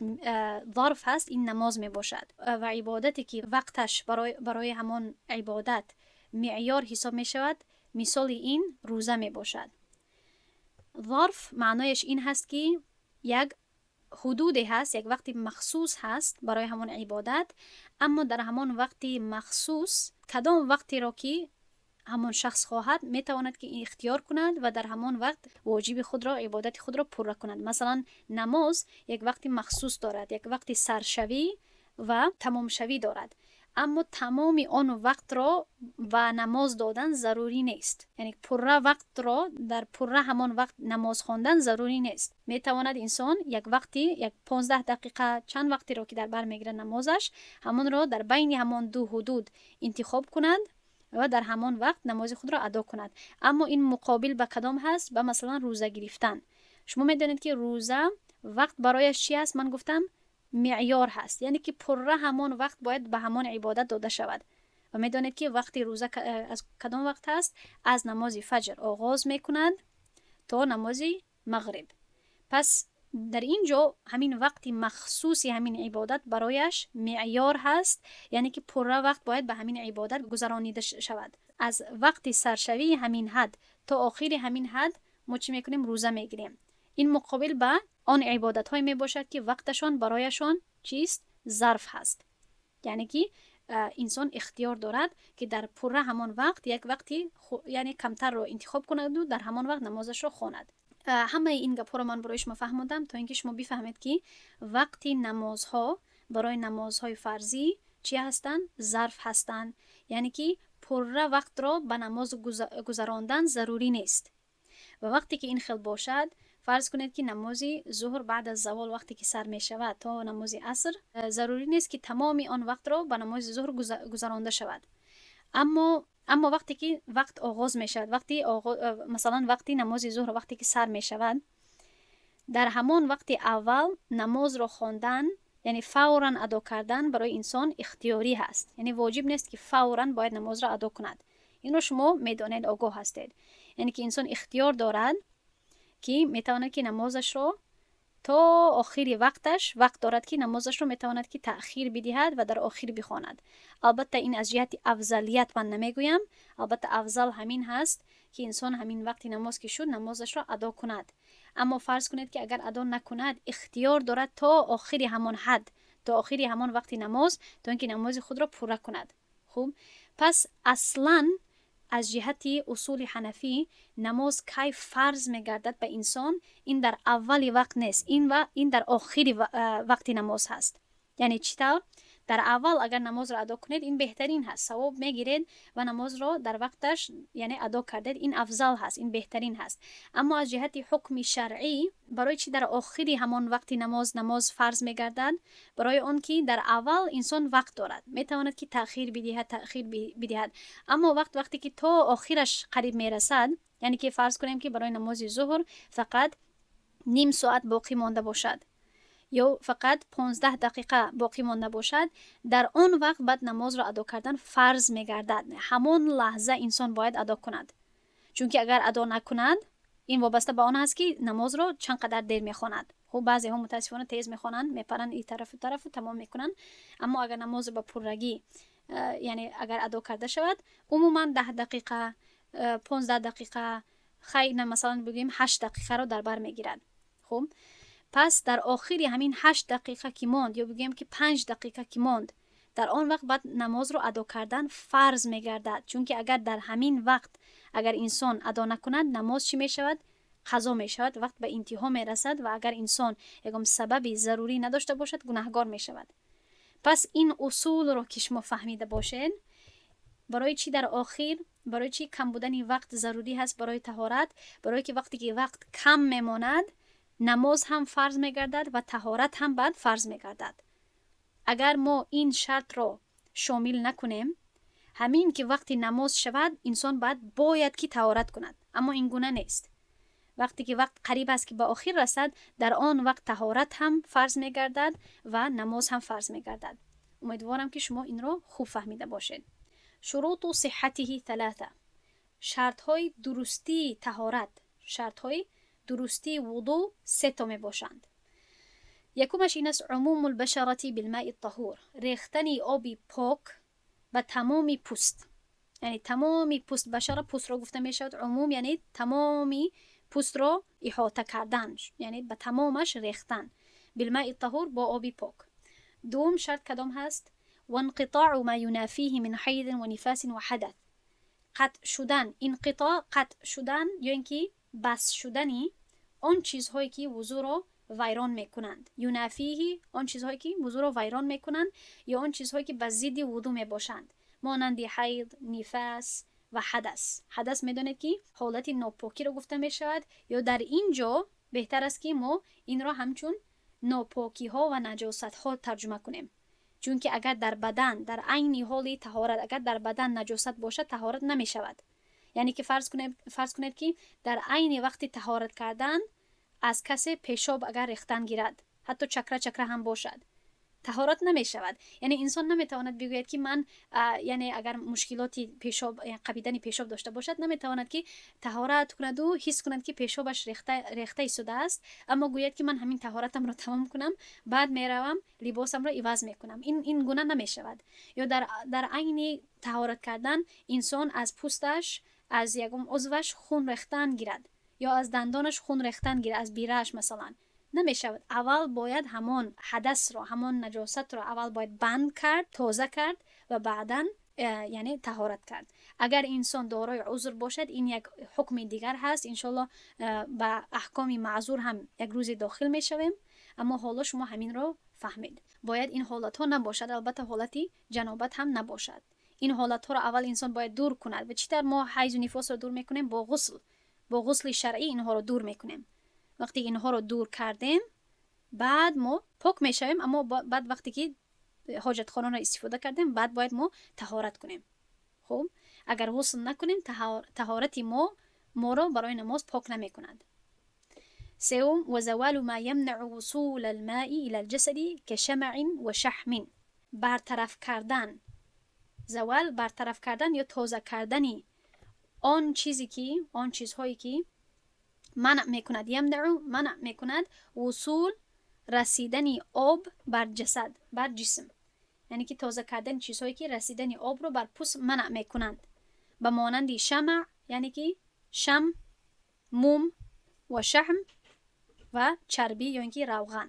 ظرف ҳаст, ин намоз мебошад, ва ибодате ки вақташ барои ҳамон ибодат меъёр ҳисоб мешавад, мисоли ин рӯза мебошад. ظرف маънояш ин ҳаст, ки як ҳудуде ҳаст, як вақти махсус ҳаст барои ҳамон ибодат, аммо дар ҳамон вақти махсус кадом вақтеро ки ҳамон шахс хоҳад, метавонад ки ихтиёр кунад ва дар ҳамон вақт воҷиби худро, ибодати худро пурра кунад. Масалан, намоз як вақти махсус дорад, як вақти саршавӣ ва тамомшавӣ дорад, аммо тамоми он вақтро ба намоз додан зарурӣ нест, яъне пурра вақтро дар пурра ҳамон вақт намоз хондан зарурӣ нест. Метавонад инсон як вақти, як 15 дақиқа, чанд вақтеро ки дар бар мегирад намозаш, ҳамонро дар байни ҳамон ду ҳудуд интихоб кунад ва дар ҳамон вақт намози худро адо кунад. Аммо ин муқобил ба кадом ҳаст? Ба, масалан, рӯза гирифтан. Шумо медонед, ки рӯза вақт барояш чи аст? Ман гуфтам, меъёр ҳаст, яъне ки пурра ҳамон вақт бояд ба ҳамон ибодат дода шавад. Ва медонед, ки вақти рӯза аз кадом вақт ҳаст? Аз намози фаҷр оғоз мекунад то намози мағриб. Пас дар ин ҷо ҳамин вақти махсуси ҳамин ибодат барояш меъёр ҳаст, яъне ки пурра вақт бояд ба ҳамин ибодат гузаронида шавад. Аз вақти саршавии ҳамин ҳад то охири ҳамин ҳад мо чӣ мекунем? Рӯза мегирем. Ин муқобил ба он ибодатҳое мебошад, ки вақташон барояшон чист? Зарф ҳаст, яъне ки инсон ихтиёр дорад, ки дар пурра ҳамон вақт як вақти, яъне камтарро интихоб кунаду дар ҳамон вақт намозашро хонад. Ҳамаи ин гапҳоро ман барои шумо фаҳмондам, то ин ки шумо бифаҳмед, ки вақти намозҳо барои намозҳои фарзӣ чӣ ҳастанд? Зарф ҳастанд, яъне ки пурра вақтро ба намоз гузарондан зарурӣ нест. Ва вақте ки ин хел бошад, фарз кунед, ки намози зуҳр баъд аз завол вақте ки сар мешавад то намози аср, зарурӣ нест, ки тамоми он вақтро ба намози зуҳр гузаронда шавад. Аммо вақте ки вақт оғоз мешавад, вақти, масалан, вақти намози зуҳр вақте ки сар мешавад, дар ҳамон вақти аввал намозро хондан, яъне фавран адо кардан, барои инсон ихтиёрӣ ҳаст, яъне воҷиб нест, ки фавран бояд намозро адо кунад. Инро шумо медонед, огоҳ ҳастед. Яъне ки инсон ихтиёр дорад, ки метавонад, ки намозашро то охири вақташ, вақт дорад, ки намозашро метавонад, ки таъхир бидиҳад ва дар охир бихонад. Албатта, ин аз ҷиҳати афзалият ман намегӯям. Албатта, афзал ҳамин ҳаст, ки инсон ҳамин вақти намоз ки шуд, намозашро адо кунад. Аммо фарз кунед, ки агар адо накунад, ихтиёр дорад то охири ҳамон ҳад, то охири ҳамон вақти намоз, то ин ки намози худро пурра кунад. Хуб, пас аслан аз ҷиҳати усули ҳанафӣ намоз кай фарз мегардад ба инсон? Ин дар аввали вақт нест, ин ва ин дар охири вақти намоз ҳаст. Яъне чӣ тавр? Дар аввал агар намозро адо кунед, ин беҳтарин ҳаст, савоб мегиред ва намозро дар вақташ, яъне, адо кардед, ин афзал ҳаст, ин беҳтарин ҳаст. Аммо аз ҷиҳати ҳукми шаръӣ барои чӣ дар охири ҳамон вақти намоз намоз фарз мегардад? Барои он ки дар аввал инсон вақт дорад, метавонад, ки таъхир бидиҳад, таъхир бидиҳад. Аммо вақте ки то охираш қариб мерасад, яъне ки фарз кунем, ки барои намози зуҳр фақат ним соат боқӣ монда бошад ё фақат 15 дақиқа боқӣ монда бошад, дар он вақт баъд намозро адо кардан фарз мегардад. Ҳамон лаҳза инсон бояд адо кунад, чунки агар адо накунад, ин вобаста ба он аст, ки намозро чанд қадар дер мехонад. Хуб, баъзеҳо мутаассифона тез мехонанд, мепаранд и тарафу тарафу, тамом мекунанд. Аммо агар намозро ба пуррагӣ, яъне агар адо карда шавад, умуман 10 дақиқа, 15 дақиқа, хай, масалан, бигӯем, 8 дақиқаро дар бар мегирад. Хуб, пас дар охири ҳамин 8 дақиқа ки монд ё бигӯем, ки 5 дақиқа ки монд, дар он вақт баъд намозро адо кардан фарз мегардад, чунки агар дар ҳамин вақт агар инсон адо накунад, намоз чӣ мешавад? Қазо мешавад, вақт ба интиҳо мерасад ва агар инсон ягон сабаби зарурӣ надошта бошад, гунаҳгор мешавад. Пас ин усулро ки шумо фаҳмида бошед, барои чӣ дар охир, барои чӣ кам будани вақт зарурӣ ҳаст барои таҳорат? Барое ки вақте ки вақт кам мемонад, намоз ҳам фарз мегардад ва таҳорат ҳам баъд фарз мегардад. Агар мо ин шартро шомил накунем, ҳамин ки вақти намоз шавад, инсон баъд бояд ки таҳорат кунад. Аммо ин гуна нест. Вақте ки вақт қариб аст, ки ба охир расад, дар он вақт таҳорат ҳам фарз мегардад ва намоз ҳам фарз мегардад. Умедворам, ки шумо инро хуб фаҳмида бошед. شروط صحته ثلاثة. Шартҳои дурустии таҳорат, шартҳои дурустии вудӯ се то мебошанд. Якумаш ин аст: عموم البشرة بالماء الطهور, рехтани оби пок ба тамоми пӯст, яъне тамоми пӯст. بشرة пӯстро гуфта мешавад. عموم яъне тамоми пӯстро иҳота кардан, яъне ба тамомаш рехтан. بالماء الطهور, бо оби пок. Дуввум шарт кадом ҳаст? وانقطاع ما ينافيه من حيض ونفاس وحدث. қатъ шудан, انقطاع қатъ шудан ё ин ки бас шудани он чизҳое, ки вузӯро вайрон мекунанд. ينافيه, он чизҳое, ки вузӯро вайрон мекунанд ё он чизҳое, ки ба зидди вудӯ мебошанд, монанди ҳайд, нифас ва ҳадас. Ҳадас, медонед, ки ҳолати нопокиро гуфта мешавад ё дар ин ҷо беҳтар аст, ки мо инро ҳамчун нопокиҳо ва наҷосатҳо тарҷума кунем, чунки агар дар бадан, дар айни ҳоли таҳорат, агар дар бадан наҷосат бошад, таҳорат намешавад. Яъне ки фарз кунед, ки дар айни вақти таҳорат кардан аз касе пешоб агар рехтан гирад, ҳатто чакра чакра ҳам бошад. Таҳорат намешавад. Яъне инсон наметавонад бигӯяд, ки ман, яъне агар мушкилоти пешоб, қапидани пешоб дошта бошад, наметавонад, ки таҳорат кунаду ҳис кунад, ки пешобаш рехта истодааст, аммо гӯяд, ки ман ҳамин таҳоратамро тамом кунам, баъд меравам, либосамро иваз мекунам. Ин гуна намешавад. Ё дар айни таҳорат кардан инсон аз пӯсташ, аз ягон узваш хун рехтан гирад ё аз дандонаш хун рехтан гирад, аз бирааш масалан, намешавад. Аввал бояд ҳамон ҳадасро, ҳамон наҷосатро аввал бояд банд кард, тоза кард ва баъдан яъне таҳорат кард. Агар инсон дорои узр бошад, ин як ҳукми дигар ҳаст. Иншоалло, ба аҳкоми маъзур ҳам як рӯзе дохил мешавем, аммо ҳоло шумо ҳаминро фаҳмед. Бояд ин ҳолатҳо набошад, албатта ҳолати ҷанобат ҳам набошад. Ин ҳолатҳоро аввал инсон бояд дур кунад. Ва чӣ тавр мо ҳайзу нифосро дур мекунем? Бо ғусл, бо ғусли шаръӣ инҳоро дур мекунем. Вақте инҳоро дур кардем, баъд мо пок мешавем. Аммо баъд, вақте ки ҳоҷатхонаро истифода кардем, баъд бояд мо таҳорат кунем. Хуб, агар ғусл накунем, таҳорати мо моро барои намоз пок намекунад. Сеюм: وزوال ما يمنع وصول الماء إلى الجسد كشمع وشحم. Бартараф кардан, زوال, бартараф кардан ё тоза кардани он чизе ки, он чизҳое ки манъ мекунад, يمنع, манъ мекунад, وصول, расидани об, бар ҷасад, бар ҷисм, яъне ки тоза кардани чизҳое ки расидани обро бар пӯст манъ мекунанд, ба монанди شمع, яъне ки шам, мум, ва شحم, ва чарбӣ ё ин ки равған,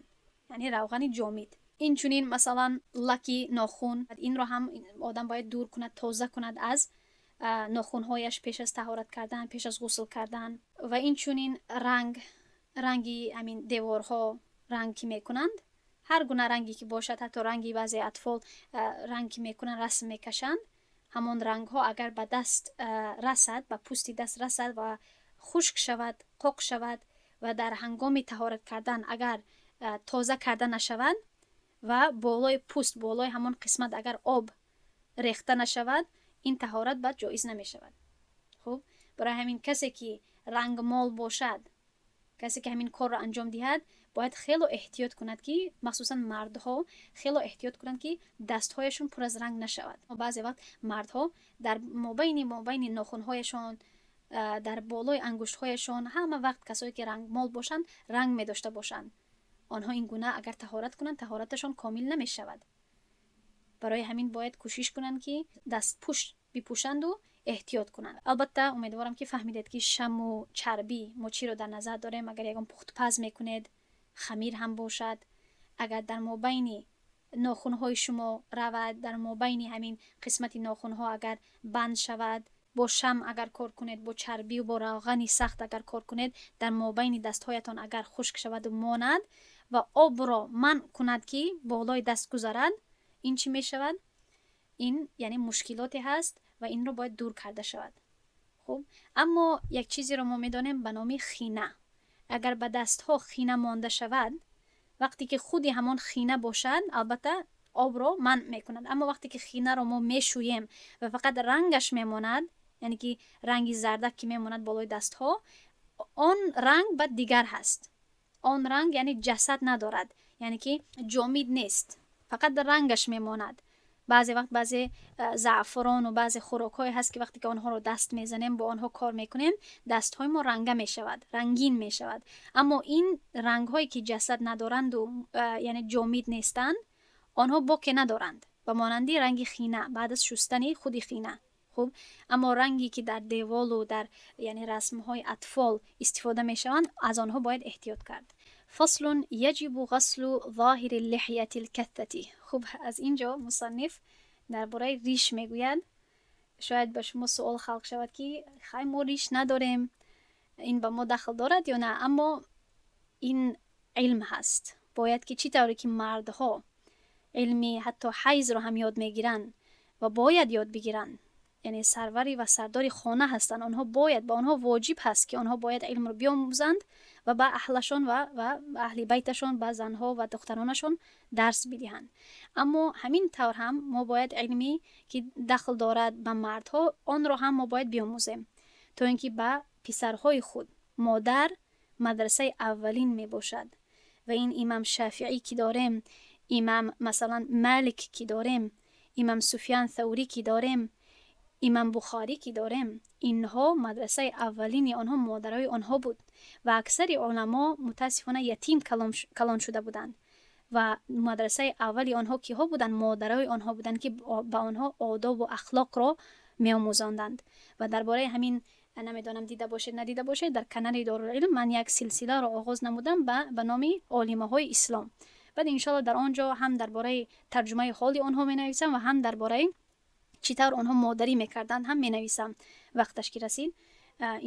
яъне равғани ҷомид. Инчунин, масалан, лаки нохун, инро ҳам одам бояд дур кунад, тоза кунад аз нохунҳояш пеш аз таҳорат кардан, пеш аз ғусл кардан. Ва инчунин ранг, ранги ҳамин деворҳо, ранг ки мекунанд, ҳар гуна ранге ки бошад, ҳатто ранги баъзе атфол ранг ки мекунанд, расм мекашанд, ҳамон рангҳо агар ба даст расад, ба пӯсти даст расад ва хушк шавад, қоқ шавад ва дар ҳангоми таҳорат кардан агар тоза карда нашавад ва болои пӯст, болои ҳамон қисмат агар об рехта нашавад, ин таҳорат баъд ҷоиз намешавад. Хуб, барои ҳамин касе ки рангмол бошад, касе ки ҳамин корро анҷом диҳад, бояд хело эҳтиёт кунад, ки махсусан мардҳо хело эҳтиёт кунанд, ки дастҳояшон пур аз ранг нашавад. Баъзе вақт мардҳо дар мобайни нохунҳояшон, дар болои ангуштҳояшон, ҳама вақт касое ки рангмол бошанд, ранг медошта бошанд. Онҳо ин гуна агар таҳорат кунанд, таҳораташон комил намешавад. Барои ҳамин бояд кӯшиш кунанд, ки дастпӯш бипӯшанду эҳтиёт кунанд. Албатта, умедворам, ки фаҳмидед, ки шаму чарбӣ мо чиро дар назар дорем. Агар ягон пухтупаз мекунед, хамир ҳам бошад, агар дар мобайни нохунҳои шумо равад, дар мобайни ҳамин қисмати нохунҳо агар банд шавад, бо шам агар кор кунед, бо чарбию бо равғани сахт агар кор кунед, дар мобайни дастҳоятон агар хушк шаваду монад ва обро манъ кунад, ки болои даст гузарад, ин чӣ мешавад? Ин яъне мушкилоте ҳаст ва инро бояд дур карда шавад. Хуб, аммо як чизеро мо медонем ба номи хина. Агар ба дастҳо хина монда шавад, вақте ки худи ҳамон хина бошад, албатта обро манъ мекунад. Аммо вақте ки хинаро мо мешӯем ва фақат рангаш мемонад, яъне ки ранги зардак ки мемонад болои дастҳо, он ранг баъд дигар ҳаст. Он ранг яъне ҷасад надорад, яъне ки ҷомид нест, фақат рангаш мемонад. Баъзе вақт баъзе заъфурону баъзе хӯрокҳое ҳаст, ки вақте ки онҳоро даст мезанем, бо онҳо кор мекунем, дастҳои мо ранга мешавад, рангин мешавад. Аммо ин рангҳое ки ҷасад надоранду, яъне ҷомид нестанд, онҳо боке надоранд, ба монанди ранги хина баъд аз шустани худи хина. Хуб, аммо ранге ки дар деволу дар, яъне, расмҳои атфол истифода мешаванд, аз онҳо бояд эҳтиёт кард. فصل: يجب غسل ظاهر اللحية الكثة. Хуб, аз ин ҷо мусанниф дар бораи риш мегӯяд. Шояд ба шумо суол халқ шавад, ки хай, мо риш надорем, ин ба мо дахл дорад ё на? Аммо ин илм ҳаст. Бояд ки чӣ тавре ки мардҳо илми ҳатто ҳайзро ҳам ёд мегиранд ва бояд ёд бигиранд, яъне сарвари ва сардори хона ҳастанд онҳо, бояд ба онҳо воҷиб ҳаст, ки онҳо бояд илмро биомӯзанд ва ба аҳлашон ва аҳли байташон, ба занҳо ва духтаронашон дарс бидиҳанд. Аммо ҳамин тавр ҳам мо бояд илмӣ ки дахл дорад ба мардҳо, онро ҳам мо бояд биомӯзем, то ин ки ба писарҳои худ. Модар мадрасаи аввалин мебошад ва ин имам Шафиӣ ки дорем. Имам, масалан, Малик ки дорем, имам Суфян Саврӣ ки дорем, имам Бухорӣ ки дорем, инҳо мадрасаи аввалини онҳо модарои онҳо буд ва аксари уламо, мутаассифона, ятим калон шуда буданд ва мадрасаи аввали онҳо киҳо буданд? Модарои онҳо буданд, ки ба онҳо одобу ахлоқро меомӯзонданд. Ва дар бораи ҳамин, намедонам, дида бошед, надида бошед, дар канали Дорулилм ман як силсиларо оғоз намудам ба номи олимаҳои ислом. Баъд, иншоалло, дар он ҷо ҳам дар бораи тарҷумаи ҳоли онҳо менависам ва ҳам дар бораи чӣ тавр онҳо модарӣ мекарданд ҳам менависам. Вақташ ки расид,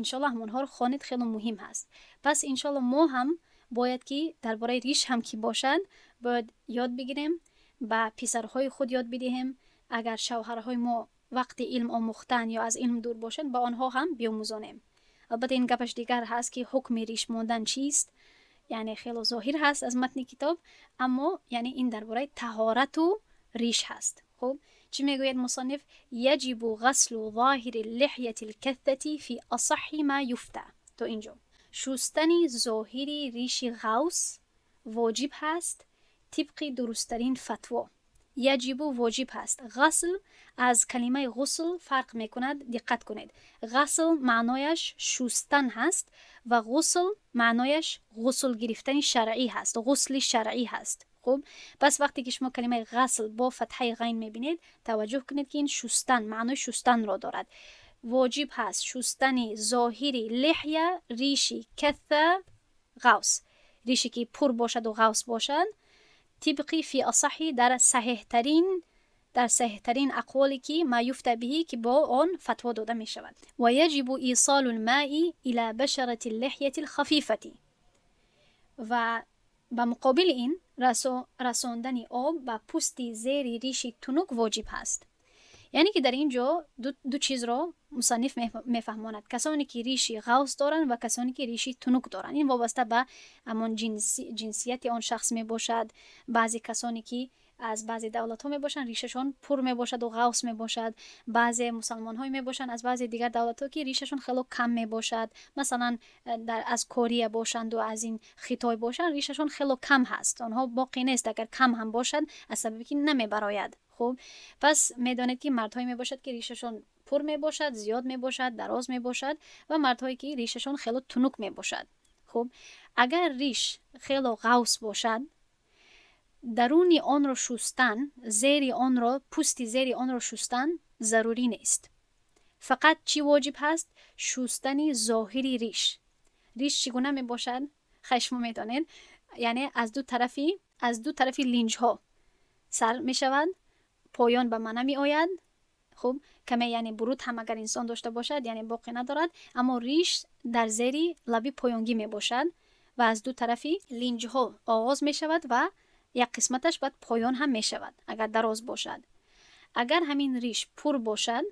иншоалло, ҳамонҳоро хонед, хеле муҳим ҳаст. Пас, иншоалло, мо ҳам бояд ки дар бораи риш ҳам ки бошад, бояд ёд бигирем, ба писарҳои худ ёд бидиҳем. Агар шавҳарҳои мо вақти илм омӯхтан ё аз илм дур бошанд, ба онҳо ҳам биомӯзонем. Албатта, ин гапаш дигар ҳаст, ки ҳукми риш мондан чист, яъне хело зоҳир ҳаст аз матни китоб, аммо яъне ин дар бораи таҳорату риш ҳаст. Хуб, чӣ мегӯяд мусанниф? يجب غسل ظاهر اللحية الكثة في أصح ما يفتى. То инҷо шустани зоҳири риши ғавс воҷиб ҳаст тибқи дурусттарин фатво. يجب воҷиб ҳаст. غسل аз калимаи ғусл фарқ мекунад, диққат кунед. غسل маънояш шустан ҳаст ва ғусл маънояш ғусл гирифтани шаръӣ ҳаст, ғусли шаръӣ ҳаст. Хуб, пас вақте ки шумо калимаи غسل бо фатҳаи ғайн мебинед, таваҷҷӯҳ кунед, ки ин шустан, маънои шустанро дорад. Воҷиб ҳаст шустани зоҳири لحية, риши كثة, ғавс, рише ки пур бошаду ғавс бошад, тибқи في أصح, дар саҳиҳтарин ақволе ки ما يفتى به, ки бо он фатво дода мешавад. ويجب إيصال الماء إلى بشرة اللحية الخفيفة. Ва ба муқобили ин расондани об ба пӯсти зери риши тунук воҷиб ҳаст. Яъне ки дар ин ҷо ду чизро мусанниф мефаҳмонад: касоне ки риши ғавс доранд ва касоне ки риши тунук доранд. Ин вобаста ба ҳамон ҷинсияти он шахс мебошад. Баъзе касоне ки аз баъзе давлатҳо мебошанд, ришашон пур мебошаду ғавс мебошад. Баъзе мусалмонҳое мебошанд аз баъзе дигар давлатҳо, ки ришашон хело кам мебошад. Масалан, аз Корея бошанду аз ин Хитой бошанд, ришашон хело кам ҳаст, онҳо боқӣ нест, агар кам ҳам бошад, аз сабаби ки намебарояд. Хуб, пас медонед, ки мардҳое мебошад, ки ришашон пур мебошад, зиёд мебошад, дароз мебошад, ва мардҳое ки ришашон хело тунук мебошад. Хуб, агар риш хело ғавс бошад, даруни онро шустан, зери онро, пӯсти зери онро шустан зарурӣ нест. Фақат чӣ воҷиб ҳаст? Шустани зоҳири риш. Риш чӣ гуна мебошад? Хай, шумо медонед, яъне аз ду тарафи линҷҳо сар мешавад, поён ба мана меояд. Хуб, каме, яъне буруд ҳам агар инсон дошта бошад, яъне боқӣ надорад, аммо риш дар зери лаби поёнгӣ мебошад ва аз ду тарафи линҷҳо оғоз мешавад ва як қисматаш баъд поён ҳам мешавад, агар дароз бошад. Агар ҳамин риш пур бошад,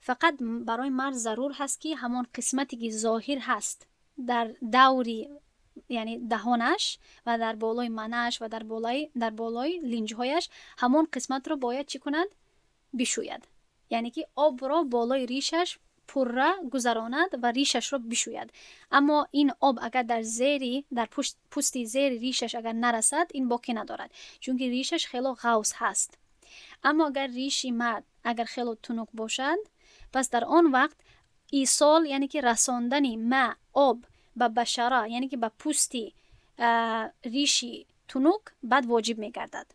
фақат барои мард зарур ҳаст, ки ҳамон қисмате ки зоҳир ҳаст дар даври, яъне даҳонаш ва дар болои манааш ва дар болои линҷҳояш, ҳамон қисматро бояд чӣ кунад? Бишӯяд, яъне ки обро болои ришаш пурра гузаронад ва ришашро бишӯяд. Аммо ин об агар дар зери, дар пӯсти зери ришаш агар нарасад, ин боқӣ надорад, чунки ришаш хело ғавс ҳаст. Аммо агар риши мард агар хело тунук бошад, пас дар он вақт إيصال, яъне ки расондани ماء, об ба بشرة, яъне ки ба пӯсти риши тунук баъд воҷиб мегардад.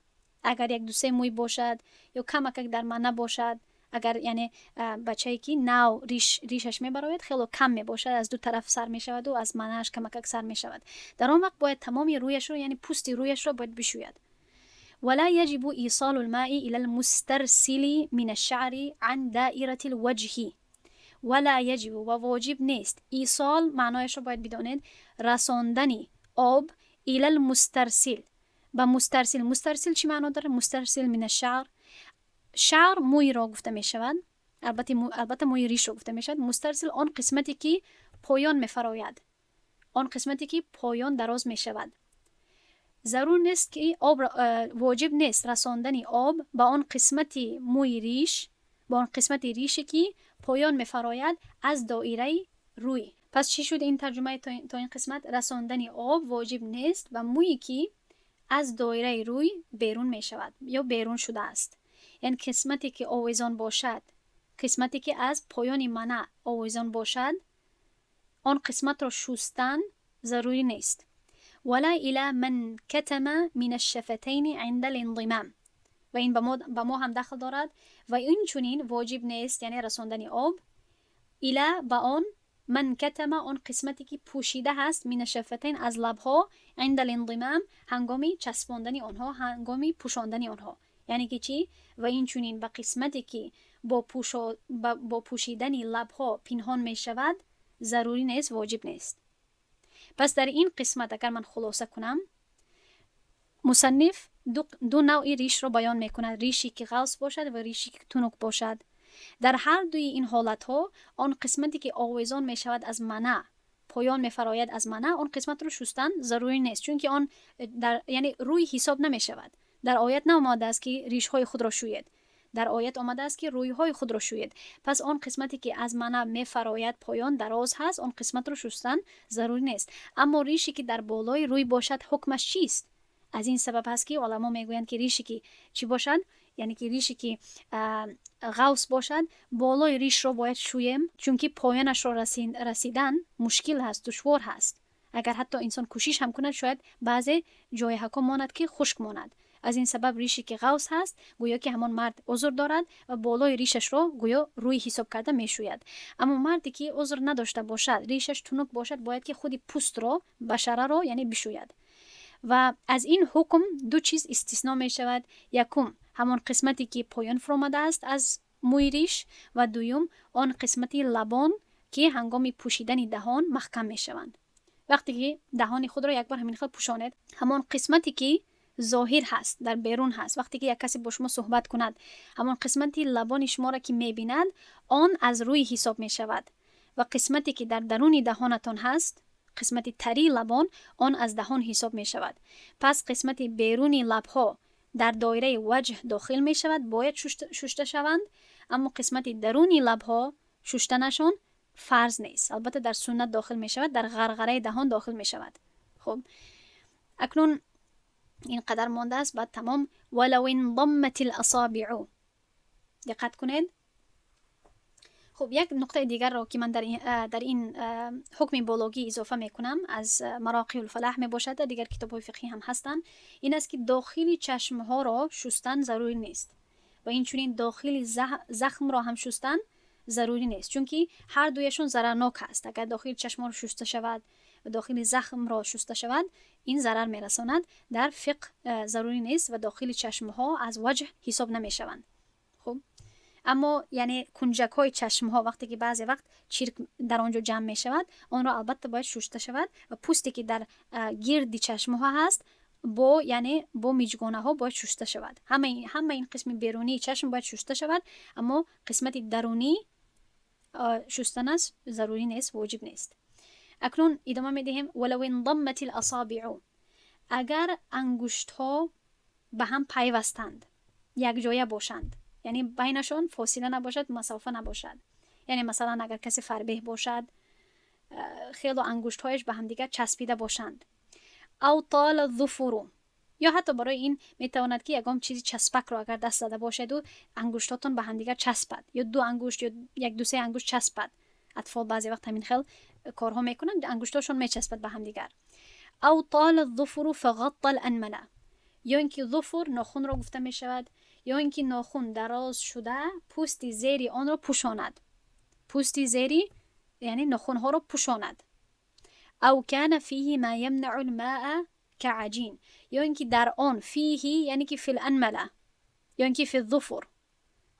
Агар як дусе мӯй бошад ё камакак дар мана бошад, агар, яъне, бачае ки нав ришаш мебарояд, хело кам мебошад, аз ду тараф сар мешаваду аз манааш камакак сар мешавад, дар он вақт бояд тамоми рӯяшро, яъне пӯсти рӯяшро бояд бишӯяд. ولا يجب إيصال الماء إلى المسترسل من الشعر عن دائرة الوجه. ولا يجب ва воҷиб нест. إيصال маънояшро бояд бидонед: расондани об إلى المسترسل, ба مسترسل. مسترسل чӣ маъно дорад? مسترسل من الشعر. شعر мӯйро гуфта мешавад, албатта мӯи ришро гуфта мешавад. مسترسل он қисмате ки поён мефарояд, он қисмате ки поён дароз мешавад. Зарур нест ки об, воҷиб нест расондани об ба он қисмати мӯи риш, ба он қисмати рише ки поён мефарояд аз доираи рӯй. Пас чӣ шуд ин тарҷумаи то ин қисмат? Расондани об воҷиб нест ба мӯе ки Аз доираи рӯй берун мешавад ё берун шудааст. Яъне қисмате ки овезон бошад, қисмате ки аз поёни мана овезон бошад, он қисматро шустан зарурӣ нест. ولا إلى من كتم من الشفتين عند الانضمام. Ва ин ба мо ҳам дахл дорад. Ва инчунин воҷиб нест, яъне расондани об, إلى ба он, من كتم, он қисмате ки пӯшида ҳаст, من الشفتين, аз лабҳо, عند الانضمام, ҳангоми часпондани онҳо, ҳангоми пӯшондани онҳо. Яъне ки чӣ? Ва инчунин ба қисмате ки бо пӯшидани лабҳо пинҳон мешавад, зарурӣ нест, воҷиб нест. Пас дар ин қисмат агар ман хулоса кунам, мусанниф ду навъи ришро баён мекунад: риши ки ғалз бошад ва риши ки тунук бошад. Дар ҳар дуи ин ҳолатҳо он қисмате ки овезон мешавад, аз мана поён мефарояд, аз мана, он қисматро шустан зарурӣ нест, чунки он дар, яъне, рӯй ҳисоб намешавад. Дар оят наомадааст ки ришҳои худро шӯед, дар оят омадааст ки рӯйҳои худро шӯед. Пас он қисмате ки аз мана мефарояд, поён дароз ҳаст, он қисматро шустан зарурӣ нест. Аммо рише ки дар болои рӯй бошад, ҳукмаш чист? Аз ин сабаб ҳаст ки уламо мегӯянд ки рише ки чӣ бошад, яъне ки рише ки ғалз бошад, болои ришро бояд шӯем, чунки поёнашро расидан мушкил ҳаст, душвор ҳаст. Агар ҳатто инсон кӯшиш ҳам кунад, шояд баъзе ҷойҳако монад ки хушк монад. Аз ин сабаб рише ки ғалз ҳаст, гӯё ки ҳамон мард узр дорад ва болои ришашро гӯё рӯй ҳисоб карда мешӯяд. Аммо марде ки узр надошта бошад, ришаш тунук бошад, бояд ки худи пӯстро, башараро, яъне, бишӯяд. Ва аз ин ҳукм ду чиз истисно мешавад: якум, ҳамон қисмате ки поён фуромадааст аз мӯи риш, ва дуюм, он қисмати лабон ки ҳангоми пӯшидани даҳон маҳкам мешаванд. Вақте ки даҳони худро як бор ҳамин хел пӯшонед, ҳамон қисмате ки зоҳир ҳаст, дар берун ҳаст, вақте ки як касе бо шумо суҳбат кунад, ҳамон қисмати лабони шуморо ки мебинад, он аз рӯй ҳисоб мешавад. Ва қисмате ки дар даруни даҳонатон ҳаст, қисмати тарии лабон, он аз даҳон ҳисоб мешавад. Пас қисмати беруни лабҳо дар доираи ваҷҳ дохил мешавад, бояд шушта шаванд, аммо қисмати даруни лабҳо шуштанашон фарз нест. Албатта, дар суннат дохил мешавад, дар ғарғараи даҳон дохил мешавад. Хуб, акнун ин қадар мондааст, баъд тамом. ولو انضمت الأصابع. Диққат кунед. Хуб, як нуқтаи дигарро ки ман дар ин ҳукми бологӣ изофа мекунам, аз Мароқиулфалаҳ мебошад, дар дигар китобҳои фиқҳӣ ҳам ҳастанд, ин аст ки дохили чашмҳоро шустан зарурӣ нест ва инчунин дохили захмро ҳам шустан зарурӣ нест, чунки ҳар дуяшон зарарнок ҳаст. Агар дохили чашмҳоро шуста шавад ва дохили захмро шуста шавад, ин зарар мерасонад. Дар фиқҳ зарурӣ нест ва дохили чашмҳо аз ваҷҳ ҳисоб намешаванд. Хуб, аммо, яъне, кунҷакҳои чашмҳо, вақте ки баъзе вақт чирк дар он ҷо ҷамъ мешавад, онро албатта бояд шушта шавад ва пӯсте ки дар гирди чашмҳо ҳаст, бо, яъне, бо миҷгонаҳо бояд шушта шавад. Ҳама ин қисми берунии чашм бояд шушта шавад, аммо қисмати дарунӣ шустанаш зарурӣ нест, воҷиб нест. Акнун идома медиҳем. ولو انضمت الأصابع. Агар ангуштҳо ба ҳам пайвастанд, якҷоя бошанд, яъне байнашон фосила набошад, масофа набошад, яъне масалан агар касе фарбеҳ бошад, хело ангуштҳояш ба ҳамдигар часпида бошанд, أو طال الظفر, ё ҳатто барои ин метавонад ки ягон чизи часпакро агар даст зада бошеду ангуштотон ба ҳамдигар часпад, ё ду ангушт, ё як ду се ангушт часпад. Атфол баъзе вақт ҳамин хел корҳо мекунанд, ангуштошон мечаспад ба ҳамдигар. أو طال الظفر فغطى الأنملة. Ё ин ки зуфур нохунро гуфта мешавад, ё ин ки нохун дароз шуда пӯсти зери онро пӯшонад, пӯсти зери, яъне, нохунҳоро пӯшонад. أو كان فيه ما يمنع الماء كعجين. Ё ин ки дар он, فيه, яъне ки في الأنملة, ё ин ки في الظفر.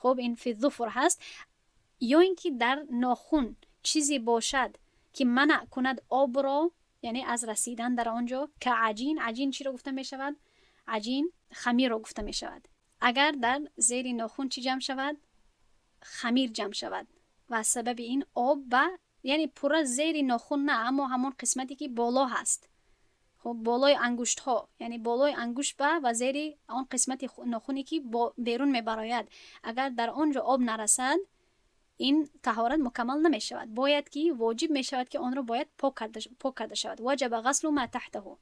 Хуб, ин في الظفر ҳаст. Ё ин ки дар нохун чизе бошад ки манъ кунад обро, яъне аз расидан дар он ҷо, كعجين. عجين чиро гуфта мешавад? عجين хамирро гуфта мешавад. Агар дар зери нохун чӣ ҷамъ шавад? Хамир ҷамъ шавад ва аз сабаби ин об ба, яъне, пурра зери нохун на, аммо ҳамон қисмате ки боло ҳаст, хуб, болои ангуштҳо, яъне болои ангушт ба ва зери он қисмати нохуне ки берун мебарояд, агар дар он ҷо об нарасад, ин таҳорат мукаммал намешавад. Бояд ки воҷиб мешавад ки онро бояд пок карда шавад. وجب غسل ما تحته.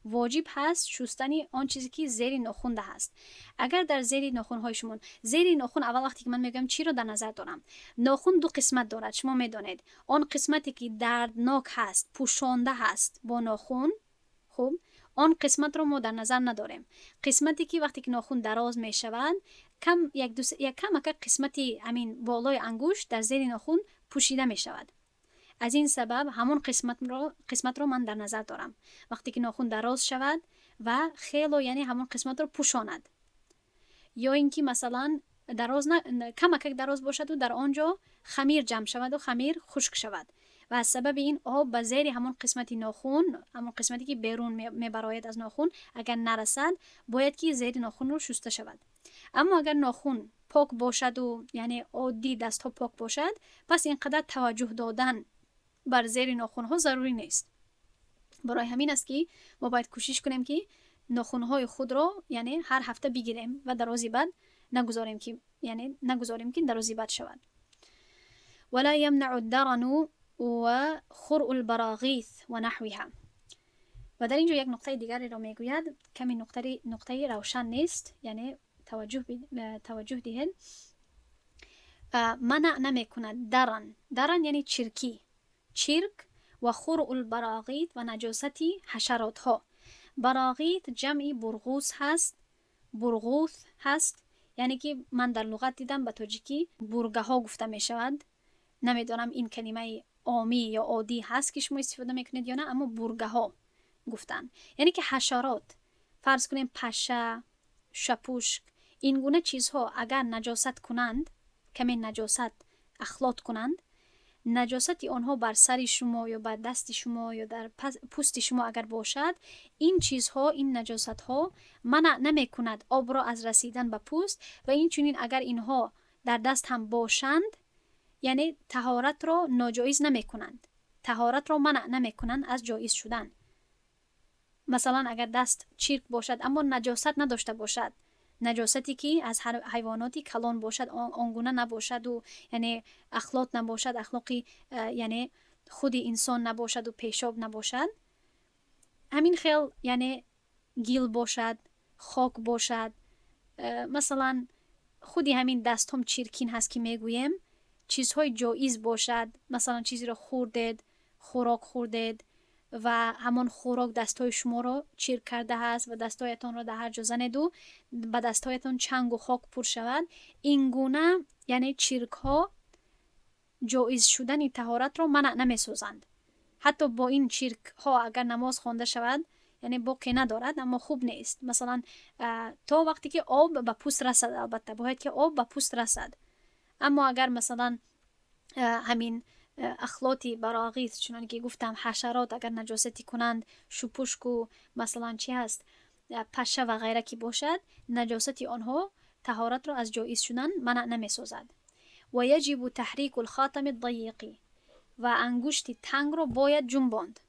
Воҷиб ҳаст шустани он чизе, ки зери нохунда ҳаст. Агар дар зери нохунҳои шумо, зери нохун, аввал вақте ки ман мегӯям, чиро дар назар дорам? Нохун ду қисмат дорад, шумо медонед. Он қисмате, ки дарднок ҳаст, пӯшонда ҳаст бо нохун, хуб, он қисматро мо дар назар надорем. Қисмате, ки вақте ки нохун дароз мешавад, кам як камака қисмати ҳамин болои ангушт дар зери нохун пӯшида мешавад. Аз ин сабаб ҳамон қисматро ман дар назар дорам. Вақте ки нохун дароз шавад ва хело, яъне ҳамон қисматро пӯшонад, ё ин ки масалан дароз камакак дароз бошаду дар он ҷо хамир ҷамъ шаваду хамир хушк шавад ва аз сабаби ин об ба зери ҳамон қисмати нохун, ҳамон қисмате, ки берун мебарояд аз нохун, агар нарасад, бояд ки зери нохунро шуста шавад. Аммо агар нохун пок бошаду, яъне оддӣ дастҳо пок бошад, пас ин қадар таваҷҷӯҳ додан бар зери нохунҳо зарурӣ нест. Барои ҳамин аст, ки мо бояд кӯшиш кунем, ки нохунҳои худро, яъне ҳар ҳафта бигирем ва дарози бад нагузорем, ки яъне нагузорем, ки дарози бад шавад. ولا يمنع الدرن وخرء البراغيث ونحوها. و در اینجا یک نقطه دیگری را میگوید، کمی نقطه روشن نیست، یعنی توجه دهید. منع نمیکند درن، درن یعنی چرکی، چرک، و خرء البراغيث و نجاستی حشرات ها. براغیث جمعی برغوث هست، برغوث هست، یعنی که من در لغت دیدم به تاجیکی бургаها گفته می شود. نمیدانم این کلمه عامی یا عادی هست که شما استفاده میکنید یا نه، اما бургаها گفتن، یعنی که حشرات، فرض کنیم پشه، شپوشک، این گونه چیزها اگر نجاست کنند، کمی نجاست اخلاط کنند، نجاست آنها بر سر شما یا بر دست شما یا در پوست شما اگر باشد، این چیزها، این نجاست ها منع نمی کند آب را از رسیدن به پوست و این چنین اگر اینها در دست هم باشند، یعنی طهارت را ناجایز نمی کنند، طهارت را منع نمی کنند از جایز شدن. مثلا اگر دست چرک باشد اما نجاست نداشته باشد، نجاستی که از حیواناتی کلان باشد، آنگونه نباشد و یعنی اخلاط نباشد، اخلاقی یعنی خود انسان نباشد و پیشاب نباشد، همین خیل یعنی گیل باشد، خاک باشد، مثلا خودی همین دست هم چرکین هست که میگوییم، چیزهای جایز باشد، مثلا چیزی را خوردید، خوراک خوردید و همان خوراک دستهای شما را چرک کرده است و دستهایتان را در هر جا زنید و به دستهایتان چنگ و خاک پر شود، این گونه یعنی چرک ها جایز شدن طهارت را منع نمی سازند. حتی با این چرک ها اگر نماز خوانده شود، یعنی باقی ندارد، اما خوب نیست. مثلا تا وقتی که آب به پوست رسد، البته باید که آب به پوست رسد. اما اگر مثلا همین اخلاطی براغیث، چنان که گفتم حشرات اگر نجاستی کنند، شپوشک و مثلا چی هست، پشه و غیره که باشد، نجاستی آنها طهارت را از جایز شدن منع نمی سازد. و یجب تحریک الخاتم الضیق، و انگشت تنگ را باید جنباند.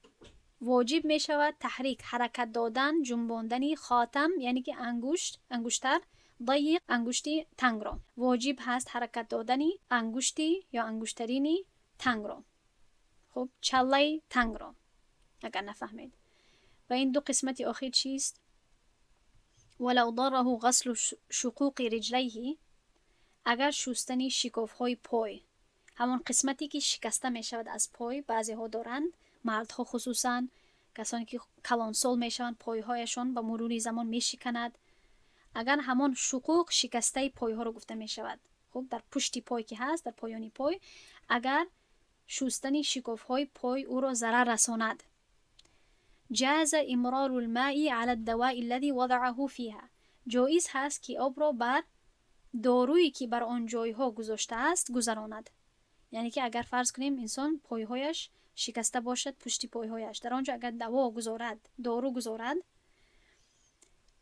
واجب می شود تحریک، حرکت دادن، جنباندن خاتم، یعنی که انگشت، انگشتر، ضیق، انگشتی تنگ را واجب هست حرکت دادن انگشتی یا انگشترینی تنگ را. خب، چله تنگ را اگر نفهمید. و این دو قسمت آخر چیست؟ ولو ضره غسل شقوق رجلیه، اگر شستن شکاف های پای، همان قسمتی که شکسته می شود از پای، بعضی ها دارند، مردها خصوصا، کسانی که کلانسال می شوند، پایهایشان به مرور زمان می شکند. اگر همان شقوق، شکسته پایها رو گفته می شود، خب، در پشت پای که هست، در پایانی پای، اگر شستن شکاف های پای او را ضرر رساند، جاز امرار الماء على الدواء الذي وضعه فيها، جایز هست که آب را بر دارویی که بر آن جایها گذاشته است گذراند. یعنی که اگر فرض کنیم انسان پایهایش شکسته باشد، پشتی پایهایش، در آنجا اگر دوا گذارد، دارو گذارد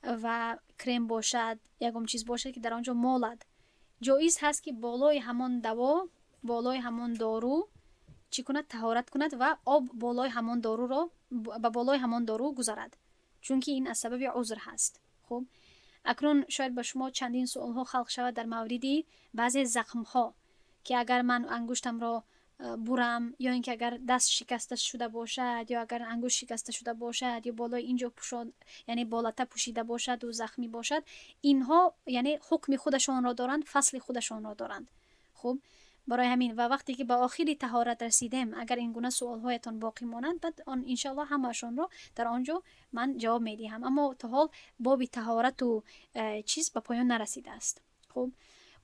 و کرم باشد، یکم چیز باشد که در آنجا مالد، جایز هست که بالای همان دوا، بالای همان دارو چی کند؟ طهارت کند و آب بالای همان دارو را به بالای همان دارو گذارد، چون که این از سبب عذر هست. خب، اکنون شاید به شما چندین سوال ها خلق شود در موردی بعضی زخم ها که اگر من انگشتم را Бурам ё ин ки агар даст шикаста шуда бошад ё агар ангушт шикаста шуда бошад ё болои ин ҷо пӯшод, яъне болата пӯшида бошаду захмӣ бошад, инҳо яъне ҳукми худашонро доранд, фасли худашонро доранд. Хуб, барои ҳамин ва вақте ки ба охири таҳорат расидем, агар ин гуна суолҳоятон боқӣ монанд, баъд он иншоаллоҳ ҳамаашонро дар он ҷо ман ҷавоб медиҳам. Аммо то ҳол боби таҳорату чиз ба поён нарасидааст. Хуб,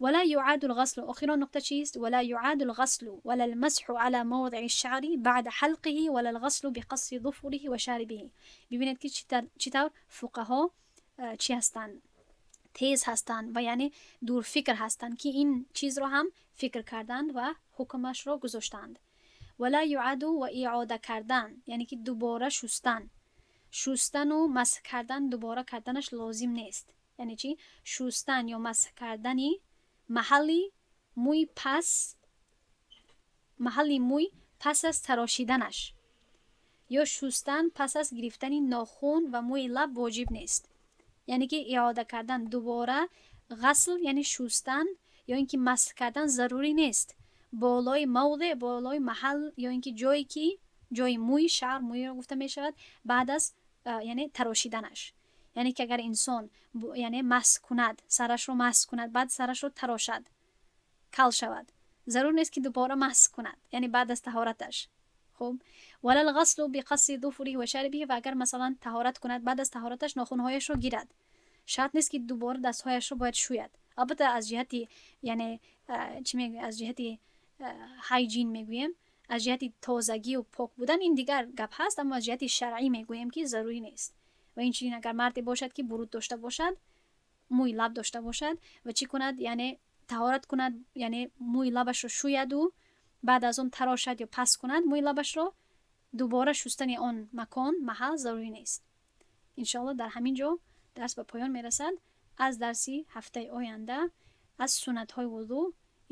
ولا يعاد الغسل. охирон нуқта чист? ولا يعاد الغسل ولا المسح على موضع الشعر بعد حلقه ولا الغسل بقص ظفره وشاربه. ببینید که چطور فقها چی هستند، تیز هستند و یعنی دور فکر هستند که این چیز رو هم فکر کردند و حکمش را گذاشتند. ولا يعاد و اعاده کردن، یعنی که دوباره شستن، شستن و مسح کردن دوباره کردنش لازم نیست. یعنی چی؟ شستن یا مسح کردنی маҳалли мӯй пас, маҳалли мӯй пас аз тарошиданаш ё шустан пас аз гирифтани нохун ва мӯи лаб воҷиб нест. Яъне ки иода кардан, дубора ғасл, яъне шустан ё ин ки масҳ кардан зарурӣ нест болои мавзеъ, болои маҳал ё ин ки ҷое ки ҷои мӯи شعر, мӯйро гуфта мешавад, баъд аз яъне тарошиданаш. Яъне ки агар инсон яъне масҳ кунад, сарашро масҳ кунад, баъд сарашро тарошад, кал шавад, зарур нест ки дубора масҳ кунад, яъне баъд аз таҳораташ. Хуб, ولا الغسل بقص ظفره وشاربه. Ва агар масалан таҳорат кунад, баъд аз таҳораташ нохунҳояшро гирад, шарт нест ки дубора дастҳояшро бояд шӯяд. Албатта, аз ҷиҳати яъне чӣ мегӯем, аз ҷиҳати hygiene мегӯем, аз ҷиҳати тозагию пок будан, ин дигар гап ҳаст, аммо аз ҷиҳати шаръӣ мегӯем ки зарурӣ нест. Ва инчунин агар марде бошад ки буруд дошта бошад, мӯи лаб дошта бошад ва чӣ кунад, яъне таҳорат кунад, яъне мӯи лабашро шӯяду баъд аз он тарошад ё пас кунад мӯи лабашро, дубора шустани он макон, маҳал зарурӣ нест. Иншоалло, дар ҳамин ҷо дарс ба поён мерасад. Аз дарси ҳафтаи оянда аз суннатҳои вузӯ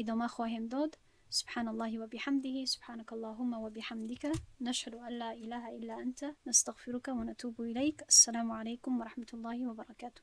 идома хоҳем дод. سبحان الله وبحمده، سبحانك اللهم وبحمدك، نشهد أن لا إله إلا أنت، نستغفرك ونتوب إليك. السلام عليكم ورحمة الله وبركاته.